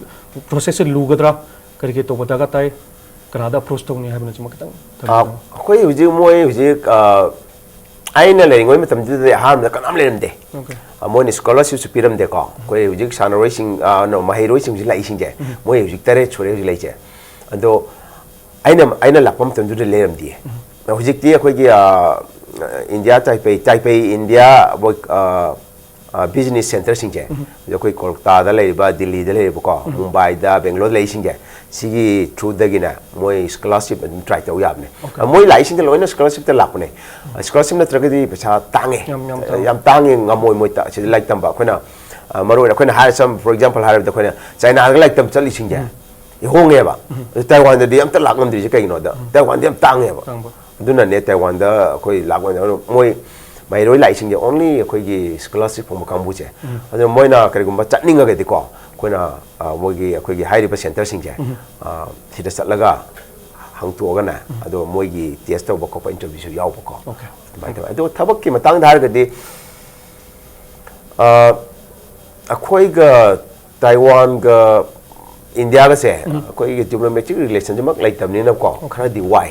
ꯄ꯭ꯔꯣꯁꯦꯁꯁꯦ ꯂꯨꯒꯗ꯭ꯔꯥ, ꯀꯔꯤ ꯀꯔꯤ ꯇꯧꯕ ꯗꯔꯀꯥꯔ ꯇꯥꯏ, ꯀꯅꯥꯗ ꯑꯦꯄ꯭ꯔꯣꯁ ꯇꯧꯅꯤ ꯍꯥꯏꯕꯅꯆꯤꯡꯕ ꯈꯤꯇꯪ ꯑ, ꯊꯝꯕꯤꯌꯨ꯫ ꯑꯩꯈꯣꯏ ꯍꯧꯖꯤꯛ, ꯃꯣꯏ ꯍꯧꯖꯤꯛ, ꯑ, ꯑꯩꯅ ꯂꯩꯔꯤꯉꯩ ꯃꯇꯝꯗꯨꯗꯗꯤ ꯑꯍꯥꯟꯕꯗ ꯀꯅꯥꯝ ꯂꯩꯔꯝꯗꯦ꯫ ꯑꯣꯀꯦ. ꯑ, ꯃꯣꯏꯅ ꯁ꯭ꯀꯣꯂꯔꯁꯤꯞꯁꯨ ꯄꯤꯔꯝꯗꯦꯀꯣ꯫ ꯑꯩꯈꯣꯏ ꯍꯧꯖꯤꯛ ꯁꯥꯟꯅꯔꯣꯏꯁꯤꯡ, ꯑ, ꯅꯣ, ꯃꯍꯩꯔꯣꯏꯁꯤꯡ ꯍꯧꯖꯤꯛ ꯂꯥꯛꯏꯁꯤꯡꯁꯦ, ꯃꯣꯏ ꯍꯧꯖꯤꯛ ꯇꯔꯦꯠ ꯁꯨꯔꯦ ꯍꯧꯖꯤꯛ ꯂꯩꯁꯦ꯫ ꯑꯗꯣ ꯑꯩꯅ, ꯑꯩꯅ ꯂꯥꯛꯄ ꯃꯇꯝꯗꯨꯗ ꯂꯩꯔꯝꯗꯦ꯫ ꯍꯧꯖꯤꯛꯇꯤ ꯑꯩꯈꯣꯏꯒꯤ, ꯑ, ꯏꯟꯗꯤꯌꯥ ꯇꯥꯏꯄꯦꯏ, ꯇꯥꯏꯄꯦꯏ ꯏꯟꯗꯤꯌꯥ ꯃꯣꯏ, ꯑ, ꯕꯤꯖꯤꯅꯦꯁ ꯁꯦꯟꯇꯔꯁꯤꯡꯁꯦ, ꯑꯩꯈꯣꯏ ꯀꯣꯜꯀꯇꯥꯗ ꯂꯩꯔꯤꯕ, ꯗꯤꯜꯂꯤꯗ ꯂꯩꯔꯤꯕꯀꯣ, ꯃꯨꯝꯕꯥꯏꯗ, ꯕꯦꯡꯒ꯭ꯂꯣꯔꯗ ꯂꯩꯔꯤꯁꯤꯡꯁꯦ, ꯁꯤꯒꯤ ꯊ꯭ꯔꯨꯗꯒꯤꯅ ꯃꯣꯏ ꯁ꯭ꯀꯣꯂꯥꯔꯁꯤꯞ ꯑꯗꯨꯝ ꯇ꯭ꯔꯥꯏ ꯇꯧ ꯌꯥꯕꯅꯦ꯫ ꯑ, ꯃꯣꯏ ꯂꯥꯛꯏꯁꯤꯡꯁꯦ ꯂꯣꯏꯅ ꯁ꯭ꯀꯣꯂꯥꯔꯁꯤꯞꯇ ꯂꯥꯛꯄꯅꯦ꯫ ꯁ꯭ꯀꯣꯂꯥꯔꯁꯤꯞ ꯅꯠꯇ꯭ꯔꯒꯗꯤ ꯄꯩꯁꯥ ꯇꯥꯡꯉꯦ꯫ ꯌꯥꯝ, ꯌꯥꯝ ꯇꯥꯡꯉꯦ꯫ ꯌꯥꯝ ꯇꯥꯡꯉꯦ, ꯉꯝꯃꯣꯏ ꯃꯣꯏ ꯇ-, ꯁꯤꯗ ꯂꯥꯏꯔꯤꯛ ꯇꯝꯕ꯫ ꯑꯩꯈꯣꯏꯅ, ꯑ, ꯃꯔꯨ ꯑꯣꯏꯅ ꯑꯩꯈꯣꯏꯅ ꯍꯥꯏꯔ, ꯁꯝ, for example ꯍꯥꯏꯔꯕꯗ, ꯑꯩꯈꯣꯏꯅ ꯆꯥꯏꯅꯥꯗꯒ ꯂꯥꯏꯔꯤꯛ ꯇꯝ ꯆꯠꯂꯤꯁꯤꯡꯁꯦ ꯍꯣꯡꯉꯦꯕ꯫ ꯑꯗꯨ ꯇꯥꯏꯋꯥꯟꯗꯗꯤ ꯑꯝꯇ ꯂꯥꯛ ꯉꯝꯗ꯭ꯔꯤꯁꯦ ꯀꯩꯒꯤꯅꯣꯗ? ꯇꯥꯏꯋꯥꯟꯗꯤ ꯌꯥꯝ ꯇꯥꯡꯉꯦꯕ꯫ ꯇꯥꯡꯕ꯫ ꯑꯗꯨꯅꯅꯦ ꯇꯥꯏꯋꯥꯟꯗ ꯑꯩꯈꯣꯏ ꯂꯥꯛ ꯑꯣꯏꯅ, ꯑꯗꯨ ꯃꯣꯏ ꯃꯍꯩꯔꯣꯏ ꯂꯥꯛꯏꯁꯤꯡꯁꯦ only ꯑꯩꯈꯣꯏꯒꯤ ꯁ꯭ꯀꯣꯂꯥꯔꯁꯤꯞ ꯐꯪꯕ ꯀꯥꯡꯕꯨꯁꯦ꯫ ꯑꯗꯨꯅ ꯃꯣꯏꯅ ꯀꯔꯤꯒꯨꯝꯕ ꯆꯠꯅꯤꯡꯉꯒꯗꯤꯀꯣ, ꯑꯩꯈꯣꯏꯅ, ꯑ, ꯃꯣꯏꯒꯤ, ꯑꯩꯈꯣꯏꯒꯤ ꯍꯥꯏꯔꯤꯕ ꯁꯦꯟꯇꯔꯁꯤꯡꯁꯦ, ꯑ, ꯁꯤꯗ ꯆꯠꯂꯒ ꯍꯪꯇꯣꯛꯑꯒꯅꯦ, ꯑꯗꯣ ꯃꯣꯏꯒꯤ ꯇꯦꯁ ꯇꯧꯕ ꯈꯣꯠꯄ ꯏꯟꯇꯔꯚ꯭ꯌꯨꯁꯨ ꯌꯥꯎꯕꯀꯣ꯫ ꯑꯣꯀꯦ꯫ ꯑꯗꯨꯃꯥꯏꯅ ꯇꯧꯋꯦ꯫ ꯑꯗꯣ ꯊꯕꯛꯀꯤ ꯃꯇꯥꯡꯗ ꯍꯥꯏꯔꯒꯗꯤ, ꯑ, ꯑꯩꯈꯣꯏꯒ ꯇꯥꯏꯋꯥꯟꯒ ꯏꯟꯗꯤꯌꯥꯒꯁꯦ ꯑꯩꯈꯣꯏꯒꯤ ꯗꯤꯄ꯭ꯂꯣꯃꯦꯇꯤꯛ ꯔꯤꯂꯦꯁꯟꯁꯤꯃꯛ ꯂꯩꯇꯕꯅꯤꯅꯀꯣ, ꯈꯔꯗꯤ ꯋꯥꯏ꯫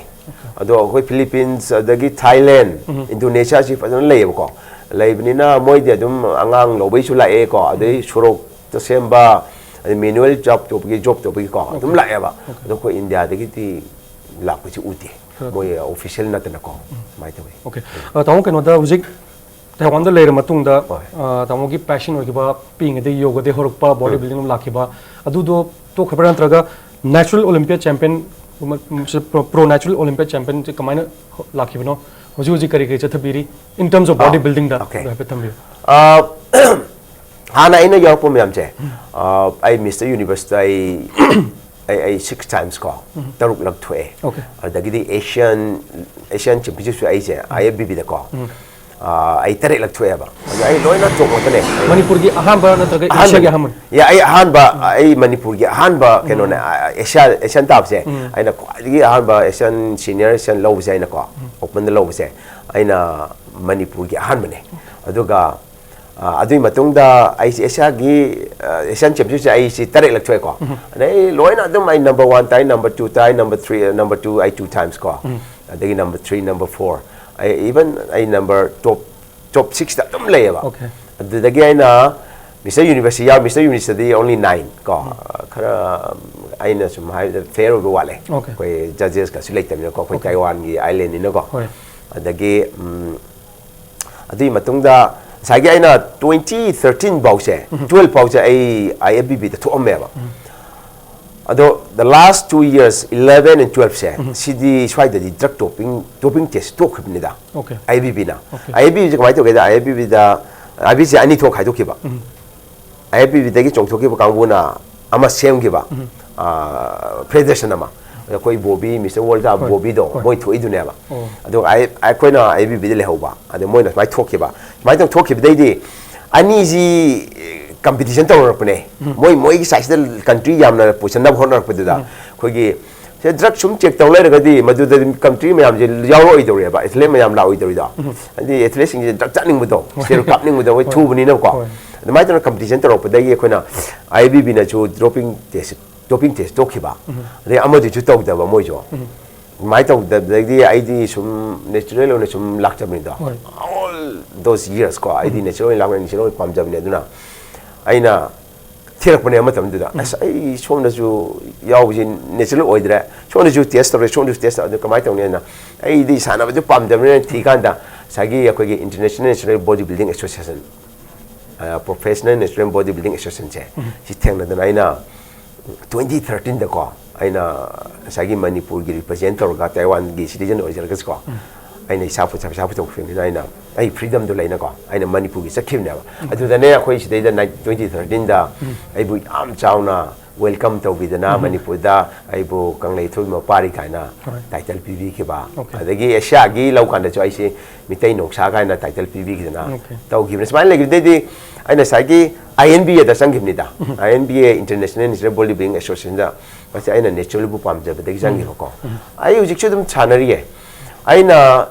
ꯑꯗꯣ ꯑꯩꯈꯣꯏ ꯐꯤꯂꯤꯄꯤꯟꯁ, ꯑꯗꯒꯤ ꯊꯥꯏꯂꯦꯟ, ꯏꯟꯗꯣꯅꯦꯁꯤꯌꯥꯁꯤ ꯐꯖꯅ ꯂꯩꯌꯦꯕꯀꯣ꯫ ꯂꯩꯕꯅꯤꯅ ꯃꯣꯏꯗꯤ ꯑꯗꯨꯝ ꯑꯉꯥꯡ ꯂꯧꯕꯩꯁꯨ ꯂꯥꯛꯑꯦꯀꯣ, ꯑꯗꯩ ꯁꯣꯔꯣꯛꯇ ꯁꯦꯝꯕ, ꯑꯗꯩ ꯃꯦꯅꯨꯋꯦꯜ ꯖꯣꯕ ꯇꯧꯕꯒꯤ, ꯖꯣꯕ ꯇꯧꯕꯒꯤꯀꯣ ꯑꯗꯨꯝ ꯂꯥꯛꯑꯦꯕ꯫ ꯑꯗꯣ ꯑꯩꯈꯣꯏ ꯏꯟꯗꯤꯌꯥꯗꯒꯤꯗꯤ ꯂꯥꯛꯄꯁꯤ ꯎꯗꯦ, ꯃꯣꯏ ꯑꯣꯐꯤꯁꯤꯌꯦꯜ ꯅꯠꯇꯅꯀꯣ꯫ ꯑꯗꯨꯃꯥꯏꯅ ꯇꯧꯋꯤ꯫ ꯑꯣꯀꯦ꯫ ꯑ, ꯇꯥꯃꯣ, ꯀꯩꯅꯣꯗ ꯍꯧꯖꯤꯛ ꯇꯥꯏꯋꯥꯟꯗ ꯂꯩꯔ ꯃꯇꯨꯡꯗ, ꯍꯣꯏ꯫ ꯑ, ꯇꯥꯃꯣꯒꯤ ꯄꯦꯁꯟ ꯑꯣꯏꯈꯤꯕ, ꯄꯤꯛꯏꯉꯩꯗꯒꯤ ꯌꯣꯒꯗꯒꯤ ꯍꯧꯔꯛꯄ, ꯕꯣꯗꯤ ꯕꯤꯜꯗꯤꯡ ꯑꯃ ꯂꯥꯛꯈꯤꯕ, ꯑꯗꯨꯗꯣ ꯇꯣꯛꯈ꯭ꯔꯕ꯭ꯔꯥ, ꯅꯠꯇ꯭ꯔꯒ natural Olympiad champion, pro, pro natural Olympiad championꯁꯦ ꯀꯃꯥꯏꯅ ꯂꯥꯛꯈꯤꯕꯅꯣ? ꯍꯧꯖꯤꯛ ꯍꯧꯖꯤꯛ ꯀꯔꯤ ꯀꯔꯤ ꯆꯠꯊꯕꯤꯔꯤ? In terms of body buildingꯗ ꯑꯗꯨ ꯍꯥꯏꯐꯦꯠ ꯊꯝꯕꯤꯌꯨ꯫ ꯑ, ꯍꯥꯟꯅ ꯑꯩꯅ ꯌꯥꯎꯔꯛꯄ ꯃꯌꯥꯝꯁꯦ, ꯑ, ꯑꯩ ꯃꯤꯁꯇꯔ ꯌꯨꯅꯤꯚꯔꯁꯇ ꯑꯩ, ꯑꯩ, ꯑꯩ six times ꯀꯣ, ꯇꯔꯨꯛꯂꯛ ꯊꯣꯛꯑꯦ꯫ ꯑꯣꯀꯦ꯫ ꯑꯗꯒꯤꯗꯤ ꯑꯦꯁꯤꯌꯥꯟ, ꯑꯦꯁꯤꯌꯥꯟ ꯆꯦꯝꯄꯤꯌꯟꯁꯤꯞꯁꯨ ꯑꯩꯁꯦ, IFBBꯗꯀꯣ, ꯑ, ꯑꯩ ꯇꯔꯦꯠꯂꯛ ꯊꯣꯛꯑꯦꯕ꯫ ꯑꯗꯣ ꯑꯩ ꯂꯣꯏꯅ ꯇꯣꯞ ꯉꯥꯛꯇꯅꯦ꯫ ꯃꯅꯤꯄꯨꯔꯒꯤ ꯑꯍꯥꯟꯕ ꯅꯠꯇ꯭ꯔꯒ ꯑꯍꯥꯟꯕꯅꯦ꯫ ꯑꯦꯁꯤꯌꯥꯒꯤ ꯑꯍꯥꯟꯕꯅꯦ? ꯌꯥ, ꯑꯩ ꯑꯍꯥꯟꯕ, ꯑꯩ ꯃꯅꯤꯄꯨꯔꯒꯤ ꯑꯍꯥꯟꯕ ꯀꯩꯅꯣꯅꯦ, ꯑ, ꯑꯦꯁꯤꯌꯥ, ꯑꯦꯁꯤꯌꯥꯟ ꯇꯥꯕꯁꯦ, ꯑꯩꯅ ꯈ꯭ꯋꯥꯏꯗꯒꯤ ꯑꯍꯥꯟꯕ ꯑꯦꯁꯤꯌꯥꯟ ꯁꯤꯅꯤꯌꯔ ꯑꯦꯁꯤꯌꯥꯟ ꯂꯧꯕꯁꯦ ꯑꯩꯅꯀꯣ, ꯑꯣꯄꯟꯗ ꯂꯧꯕꯁꯦ, ꯑꯩꯅ ꯃꯅꯤꯄꯨꯔꯒꯤ ꯑꯍꯥꯟꯕꯅꯦ꯫ ꯑꯗꯨꯒ, ꯑ, ꯑꯗꯨꯒꯤ ꯃꯇꯨꯡꯗ ꯑꯩꯁꯦ ꯑꯦꯁꯤꯌꯥꯒꯤ, ꯑ, ꯑꯦꯁꯤꯌꯥꯟ ꯆꯦꯝꯄꯤꯌꯟꯁꯤꯞꯁꯦ ꯑꯩꯁꯦ ꯇꯔꯦꯠꯂꯛ ꯊꯣꯛꯑꯦꯀꯣ꯫ ꯑꯗꯩ ꯂꯣꯏꯅ ꯑꯗꯨꯝ ꯑꯩ number one ꯇꯥꯏ, number two ꯇꯥꯏ, number three, number two ꯑꯩ two times ꯀꯣ꯫ ꯑꯗꯒꯤ number three, number four, ꯑꯩ even ꯑꯩ number top, top sixꯇ ꯑꯗꯨꯝ ꯂꯩꯌꯦꯕ꯫ ꯑꯣꯀꯦ꯫ ꯑꯗꯨꯗꯒꯤ ꯑꯩꯅ ꯃꯤꯁꯇꯔ ꯌꯨꯅꯤꯚꯔꯁꯇ ꯌꯥꯎ-, ꯃꯤꯁꯇꯔ ꯌꯨꯅꯤꯚꯔꯁꯇꯗꯤ only nine ꯀꯣ꯫ ꯈꯔ, ꯎꯝ, ꯑꯩꯅ ꯁꯨꯝ ꯍꯥꯏꯕꯗ ꯐꯦꯌꯔ ꯑꯣꯏꯕ ꯋꯥꯠꯂꯦ꯫ ꯑꯣꯀꯦ꯫ ꯑꯩꯈꯣꯏ ꯖꯖꯦꯁꯀꯁꯨ ꯂꯩꯇꯕꯅꯤꯅꯀꯣ, ꯑꯩꯈꯣꯏ ꯑꯣꯀꯦ꯫ ꯇꯥꯏꯋꯥꯟꯒꯤ ꯑꯥꯏꯂꯦꯟꯅꯤꯅꯀꯣ꯫ ꯍꯣꯏ꯫ ꯑꯗꯒꯤ, ꯎꯝ, ꯑꯗꯨꯒꯤ ꯃꯇꯨꯡꯗ ꯉꯁꯥꯏꯒꯤ ꯑꯩꯅ twenty thirteen ꯐꯥꯎꯁꯦ, twelve ꯐꯥꯎꯁꯦ ꯑꯩ I F B B ꯗ ꯊꯣꯛꯑꯝꯃꯦꯕ꯫ ꯑꯗꯣ the last two years, eleven and twelve ꯁꯦ, ꯁꯤꯗꯤ ꯁ꯭ꯋꯥꯏꯗꯗꯤ drug doping, doping test ꯇꯣꯛꯈ꯭ꯔꯤꯕꯅꯤꯗ꯫ Okay. I F B B ꯅ꯫ Okay. I F B B ꯁꯦ ꯀꯃꯥꯏꯅ ꯇꯧꯒꯦꯗ, I F B B the, I F B B ꯁꯦ ꯑꯅꯤ ꯊꯣꯛ ꯈꯥꯏꯗꯣꯛꯈꯤꯕ꯫ I F B B ꯗꯒꯤ ꯆꯣꯡꯊꯣꯛꯈꯤꯕ ꯀꯥꯡꯕꯨꯅ ꯑꯃ ꯁꯦꯝꯈꯤꯕ, ꯑ, federation ꯑꯃ꯫ ꯑꯩꯈꯣꯏ ꯕꯣꯕꯤ, ꯃꯤꯁꯇꯔ ꯋꯥꯔꯜꯗ ꯕꯣꯕꯤꯗꯣ, ꯃꯣꯏ ꯊꯣꯛꯏꯗꯨꯅꯦꯕ꯫ ꯑꯣ. ꯑꯗꯨꯒ ꯑꯩ, ꯑꯩꯈꯣꯏꯅ I F B B ꯗ ꯂꯩꯍꯧꯕ꯫ ꯑꯗ ꯃꯣꯏꯅ ꯁꯨꯃꯥꯏꯅ ꯊꯣꯛꯈꯤꯕ꯫ ꯁꯨꯃꯥꯏꯅ ꯇꯧ ꯊꯣꯛꯈꯤꯕꯗꯩꯗꯤ ꯑꯅꯤꯁꯤ competition ꯇꯧꯅꯔꯛꯄꯅꯦ꯫ ꯃꯣꯏ, ꯃꯣꯏꯒꯤ sideꯁꯤꯗ country ꯌꯥꯝꯅ ꯄꯨꯁꯟꯅꯕ ꯍꯣꯠꯅꯔꯛꯄꯗꯨꯗ ꯑꯩꯈꯣꯏꯒꯤ ꯁꯦ drug ꯁꯨꯝ check ꯇꯧ ꯂꯩꯔꯒꯗꯤ ꯃꯗꯨꯗꯗꯤ country ꯃꯌꯥꯝꯁꯦ ꯌꯥꯎꯔꯛꯑꯣꯏꯗꯧꯔꯦꯕ, athlete ꯃꯌꯥꯝ ꯂꯥꯛꯑꯣꯏꯗꯧꯔꯤꯗꯣ꯫ ꯍꯥꯏꯗꯤ athleteꯁꯤꯡꯁꯦ drug ꯆꯥꯅꯤꯡꯕꯗꯣ, steroid ꯀꯥꯞꯅꯤꯡꯕꯗꯣ, ꯃꯣꯏ ꯊꯨꯕꯅꯤꯅꯀꯣ꯫ ꯍꯣꯏ. ꯑꯗꯨꯃꯥꯏꯅ ꯇꯧꯅ competition ꯇꯧꯔꯛꯄꯗꯒꯤ ꯑꯩꯈꯣꯏꯅ I F B B ꯅꯁꯨ doping test, doping test ꯇꯣꯛꯈꯤꯕ꯫ ꯑꯗꯩ ꯑꯃꯗꯨꯁꯨ ꯇꯧꯗꯕ ꯃꯣꯏꯁꯨ꯫ ꯑꯗꯨꯃꯥꯏꯅ ꯇꯧꯗꯕꯗꯒꯤ ꯑꯩꯗꯤ ꯁꯨꯝ natural ꯑꯣꯏꯅ ꯁꯨꯝ ꯂꯥꯛꯆꯕꯅꯤꯗꯣ꯫ ꯍꯣꯏ. All those years ꯀꯣ, ꯑꯩꯗꯤ natural ꯑꯣꯏꯅ ꯂꯥꯛꯄꯅꯤ, natural ꯑꯣꯏꯅ ꯄꯥꯝꯖꯕꯅꯤ꯫ ꯑꯗꯨꯅ ꯑꯩꯅ ꯊꯤꯔꯛꯄꯅꯦ ꯃꯇꯝꯗꯨꯗ, "ꯑꯁ, ꯑꯩ ꯁꯣꯝꯗꯁꯨ ꯌꯥꯎꯕꯁꯤ natural ꯑꯣꯏꯗ꯭ꯔꯦ, ꯁꯣꯝꯗꯁꯨ test ꯇꯧꯔꯦ, ꯁꯣꯝꯗꯁꯨ test ꯇꯧꯔꯦ, ꯑꯗꯨ ꯀꯃꯥꯏꯅ ꯇꯧꯅꯤ?" ꯍꯥꯏꯅ ꯑꯩꯗꯤ ꯁꯥꯟꯅꯕꯁꯨ ꯄꯥꯝꯖꯕꯅꯤꯅ ꯊꯤꯀꯥꯟꯗ ꯉꯁꯥꯏꯒꯤ ꯑꯩꯈꯣꯏꯒꯤ International Natural Body Building Association, ꯑ, Professional Natural Body Building Associationꯁꯦ, ꯁꯤ ꯊꯦꯡꯅꯗꯅ ꯑꯩꯅ twenty thirteenꯗꯀꯣ, ꯑꯩꯅ ꯉꯁꯥꯏꯒꯤ ꯃꯅꯤꯄꯨꯔꯒꯤ represent ꯇꯧꯔꯒ, ꯇꯥꯏꯋꯥꯟꯒꯤ citizen ꯑꯣꯏꯖꯔꯒꯁꯨꯀꯣ, ꯑꯩꯅ ꯏꯁꯥ ꯄꯩꯁꯥ, ꯄꯩꯁꯥ ꯄꯨꯊꯣꯛꯄꯅꯤꯅ ꯑꯩꯅ, ꯑꯩ freedomꯗꯣ ꯂꯩꯅꯀꯣ, ꯑꯩꯅ ꯃꯅꯤꯄꯨꯔꯒꯤ ꯆꯠꯈꯤꯕꯅꯦꯕ꯫ ꯑꯗꯨꯗꯅꯦ ꯑꯩꯈꯣꯏ ꯁꯤꯗꯩꯗ ꯅꯥꯏ-, twenty thirteenꯗ ꯑꯩꯕꯨ ꯌꯥꯝ ꯆꯥꯎꯅ welcome ꯇꯧꯕꯤꯗꯅ, ꯃꯅꯤꯄꯨꯔꯗ ꯑꯩꯕꯨ ꯀꯪꯂꯩ ꯏꯊꯣꯏ ꯃꯄꯥꯔꯤ ꯀꯥꯏꯅ ꯍꯣꯏ. title ꯄꯤꯕꯤꯈꯤꯕ꯫ Okay. ꯑꯗꯒꯤ ꯑꯦꯁꯤꯌꯥꯒꯤ ꯂꯧ ꯀꯥꯟꯗꯁꯨ ꯑꯩꯁꯦ ꯃꯤꯇꯩ ꯅꯣꯡꯁꯥ ꯀꯥꯏꯅ title ꯄꯤꯕꯤꯈꯤꯗꯅ Okay. ꯇꯧꯈꯤꯕꯅꯤ꯫ ꯁꯨꯃꯥꯏꯅ ꯂꯩꯈꯤꯕꯗꯩꯗꯤ ꯑꯩꯅ ꯉꯁꯥꯏꯒꯤ INBAꯗ ꯆꯪꯈꯤꯕꯅꯤꯗ꯫ INBA, International Natural Body Building Associationꯗ꯫ ꯃꯁꯤ ꯑꯩꯅ naturalꯕꯨ ꯄꯥꯝꯖꯕꯗꯒꯤ ꯆꯪꯈꯤꯕꯀꯣ꯫ ꯑꯩ ꯍꯧꯖꯤꯛꯁꯨ ꯑꯗꯨꯝ ꯁꯥꯟꯅꯔꯤꯌꯦ꯫ ꯑꯩꯅ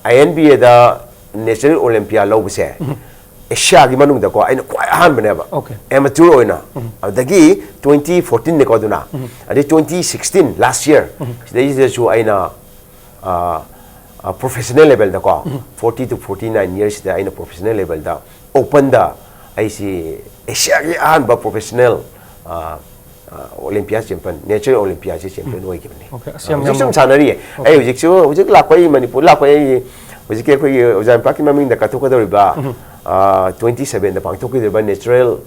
INBAꯗ natural Olympia ꯂꯧꯕꯁꯦ ꯑꯦꯁꯤꯌꯥꯒꯤ ꯃꯅꯨꯡꯗꯀꯣ ꯑꯩꯅ ꯈ꯭ꯋꯥꯏ ꯑꯍꯥꯟꯕꯅꯦꯕ꯫ Okay. Amateur ꯑꯣꯏꯅ꯫ ꯑꯗꯒꯤ twenty fourteenꯅꯦꯀꯣ ꯑꯗꯨꯅ꯫ ꯑꯗꯩ twenty sixteen, last year, ꯁꯤꯗꯩꯁꯤꯗꯁꯨ ꯑꯩꯅ, ꯑ, ꯑ, professional levelꯗꯀꯣ, forty to forty nine yearsꯁꯤꯗ ꯑꯩꯅ professional levelꯗ openꯗ ꯑꯩꯁꯤ ꯑꯦꯁꯤꯌꯥꯒꯤ ꯑꯍꯥꯟꯕ professional, ꯑ, ꯑ, Olympia champion, natural Olympiaꯁꯤ champion ꯑꯣꯏꯈꯤꯕꯅꯤ꯫ Okay, ꯑꯁ, ꯌꯥꯝ, ꯍꯧꯖꯤꯛꯁꯨ ꯌꯥꯝ ꯑꯗꯨꯝ ꯁꯥꯟꯅꯔꯤꯌꯦ꯫ ꯑꯩ ꯍꯧꯖꯤꯛꯁꯨ, ꯍꯧꯖꯤꯛ ꯂꯥꯛꯄ ꯑꯩ ꯃꯅꯤꯄꯨꯔ ꯂꯥꯛꯄ ꯑꯩ ꯍꯧꯖꯤꯛꯀꯤ ꯑꯩꯈꯣꯏꯒꯤ ꯑꯣꯖꯥ ꯏꯝꯄꯥꯛꯀꯤ ꯃꯃꯤꯡꯗ ꯀꯠꯊꯣꯛꯀꯗꯧꯔꯤꯕ ꯇ꯭ꯋꯦꯟꯇꯤ ꯁꯚꯦꯟꯗ ꯄꯥꯡꯊꯣꯛꯀꯗꯧꯔꯤꯕ natural,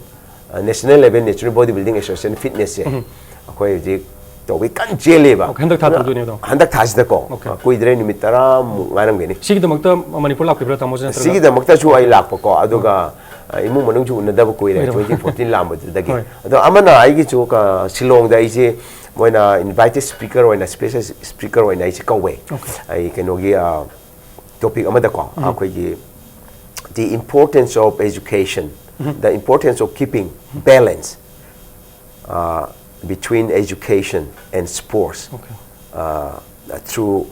national level natural body building association fitness ꯁꯦ ꯑꯩꯈꯣꯏ ꯍꯧꯖꯤꯛ ꯇꯧꯕꯩ ꯀꯟꯅ ꯆꯦꯜꯂꯤꯕ꯫ Okay, ꯍꯟꯗꯛ ꯊꯥ ꯇꯧꯗꯣꯏꯅꯦ ꯑꯗꯣ? ꯍꯟꯗꯛ ꯊꯥꯁꯤꯗꯀꯣ꯫ Okay. ꯀꯨꯏꯗ꯭ꯔꯦ, ꯅꯨꯃꯤꯠ ꯇꯔꯥꯃꯨꯛ ꯉꯥꯏꯔꯝꯒꯅꯤ꯫ ꯁꯤꯒꯤꯗꯃꯛꯇ ꯃꯅꯤꯄꯨꯔ ꯂꯥꯛꯄꯤꯕ꯭ꯔꯥ, ꯇꯥꯃꯣꯁꯦ, ꯅꯠꯇ꯭ꯔꯒ? ꯁꯤꯒꯤꯗꯃꯛꯇꯁꯨ ꯑꯩ ꯂꯥꯛꯄꯀꯣ, ꯑꯗꯨꯒ ꯑ, ꯏꯃꯨꯡ ꯃꯅꯨꯡꯁꯨ ꯎꯅꯗꯕ ꯀꯨꯏꯔꯦ, ꯀꯨꯏꯔꯕ꯫ ꯇ꯭ꯋꯦꯟꯇꯤ ꯐꯣꯔꯇꯤꯟ ꯂꯥꯛꯑꯝꯕꯗꯨꯗꯒꯤ꯫ ꯍꯣꯏ꯫ ꯑꯗꯣ ꯑꯃꯅ ꯑꯩꯒꯤꯁꯨ ꯀ-, ꯁꯤꯂꯣꯡꯗ ꯑꯩꯁꯦ ꯃꯣꯏꯅ invited speaker ꯑꯣꯏꯅ, special speaker ꯑꯣꯏꯅ ꯑꯩꯁꯦ ꯀꯧꯋꯦ꯫ Okay. ꯑꯩ ꯀꯩꯅꯣꯒꯤ, ꯑ, topic ꯑꯃꯗꯀꯣ, ꯑꯩꯈꯣꯏꯒꯤ the importance of education, the importance of keeping balance, uh, between education and sports, Okay. uh, through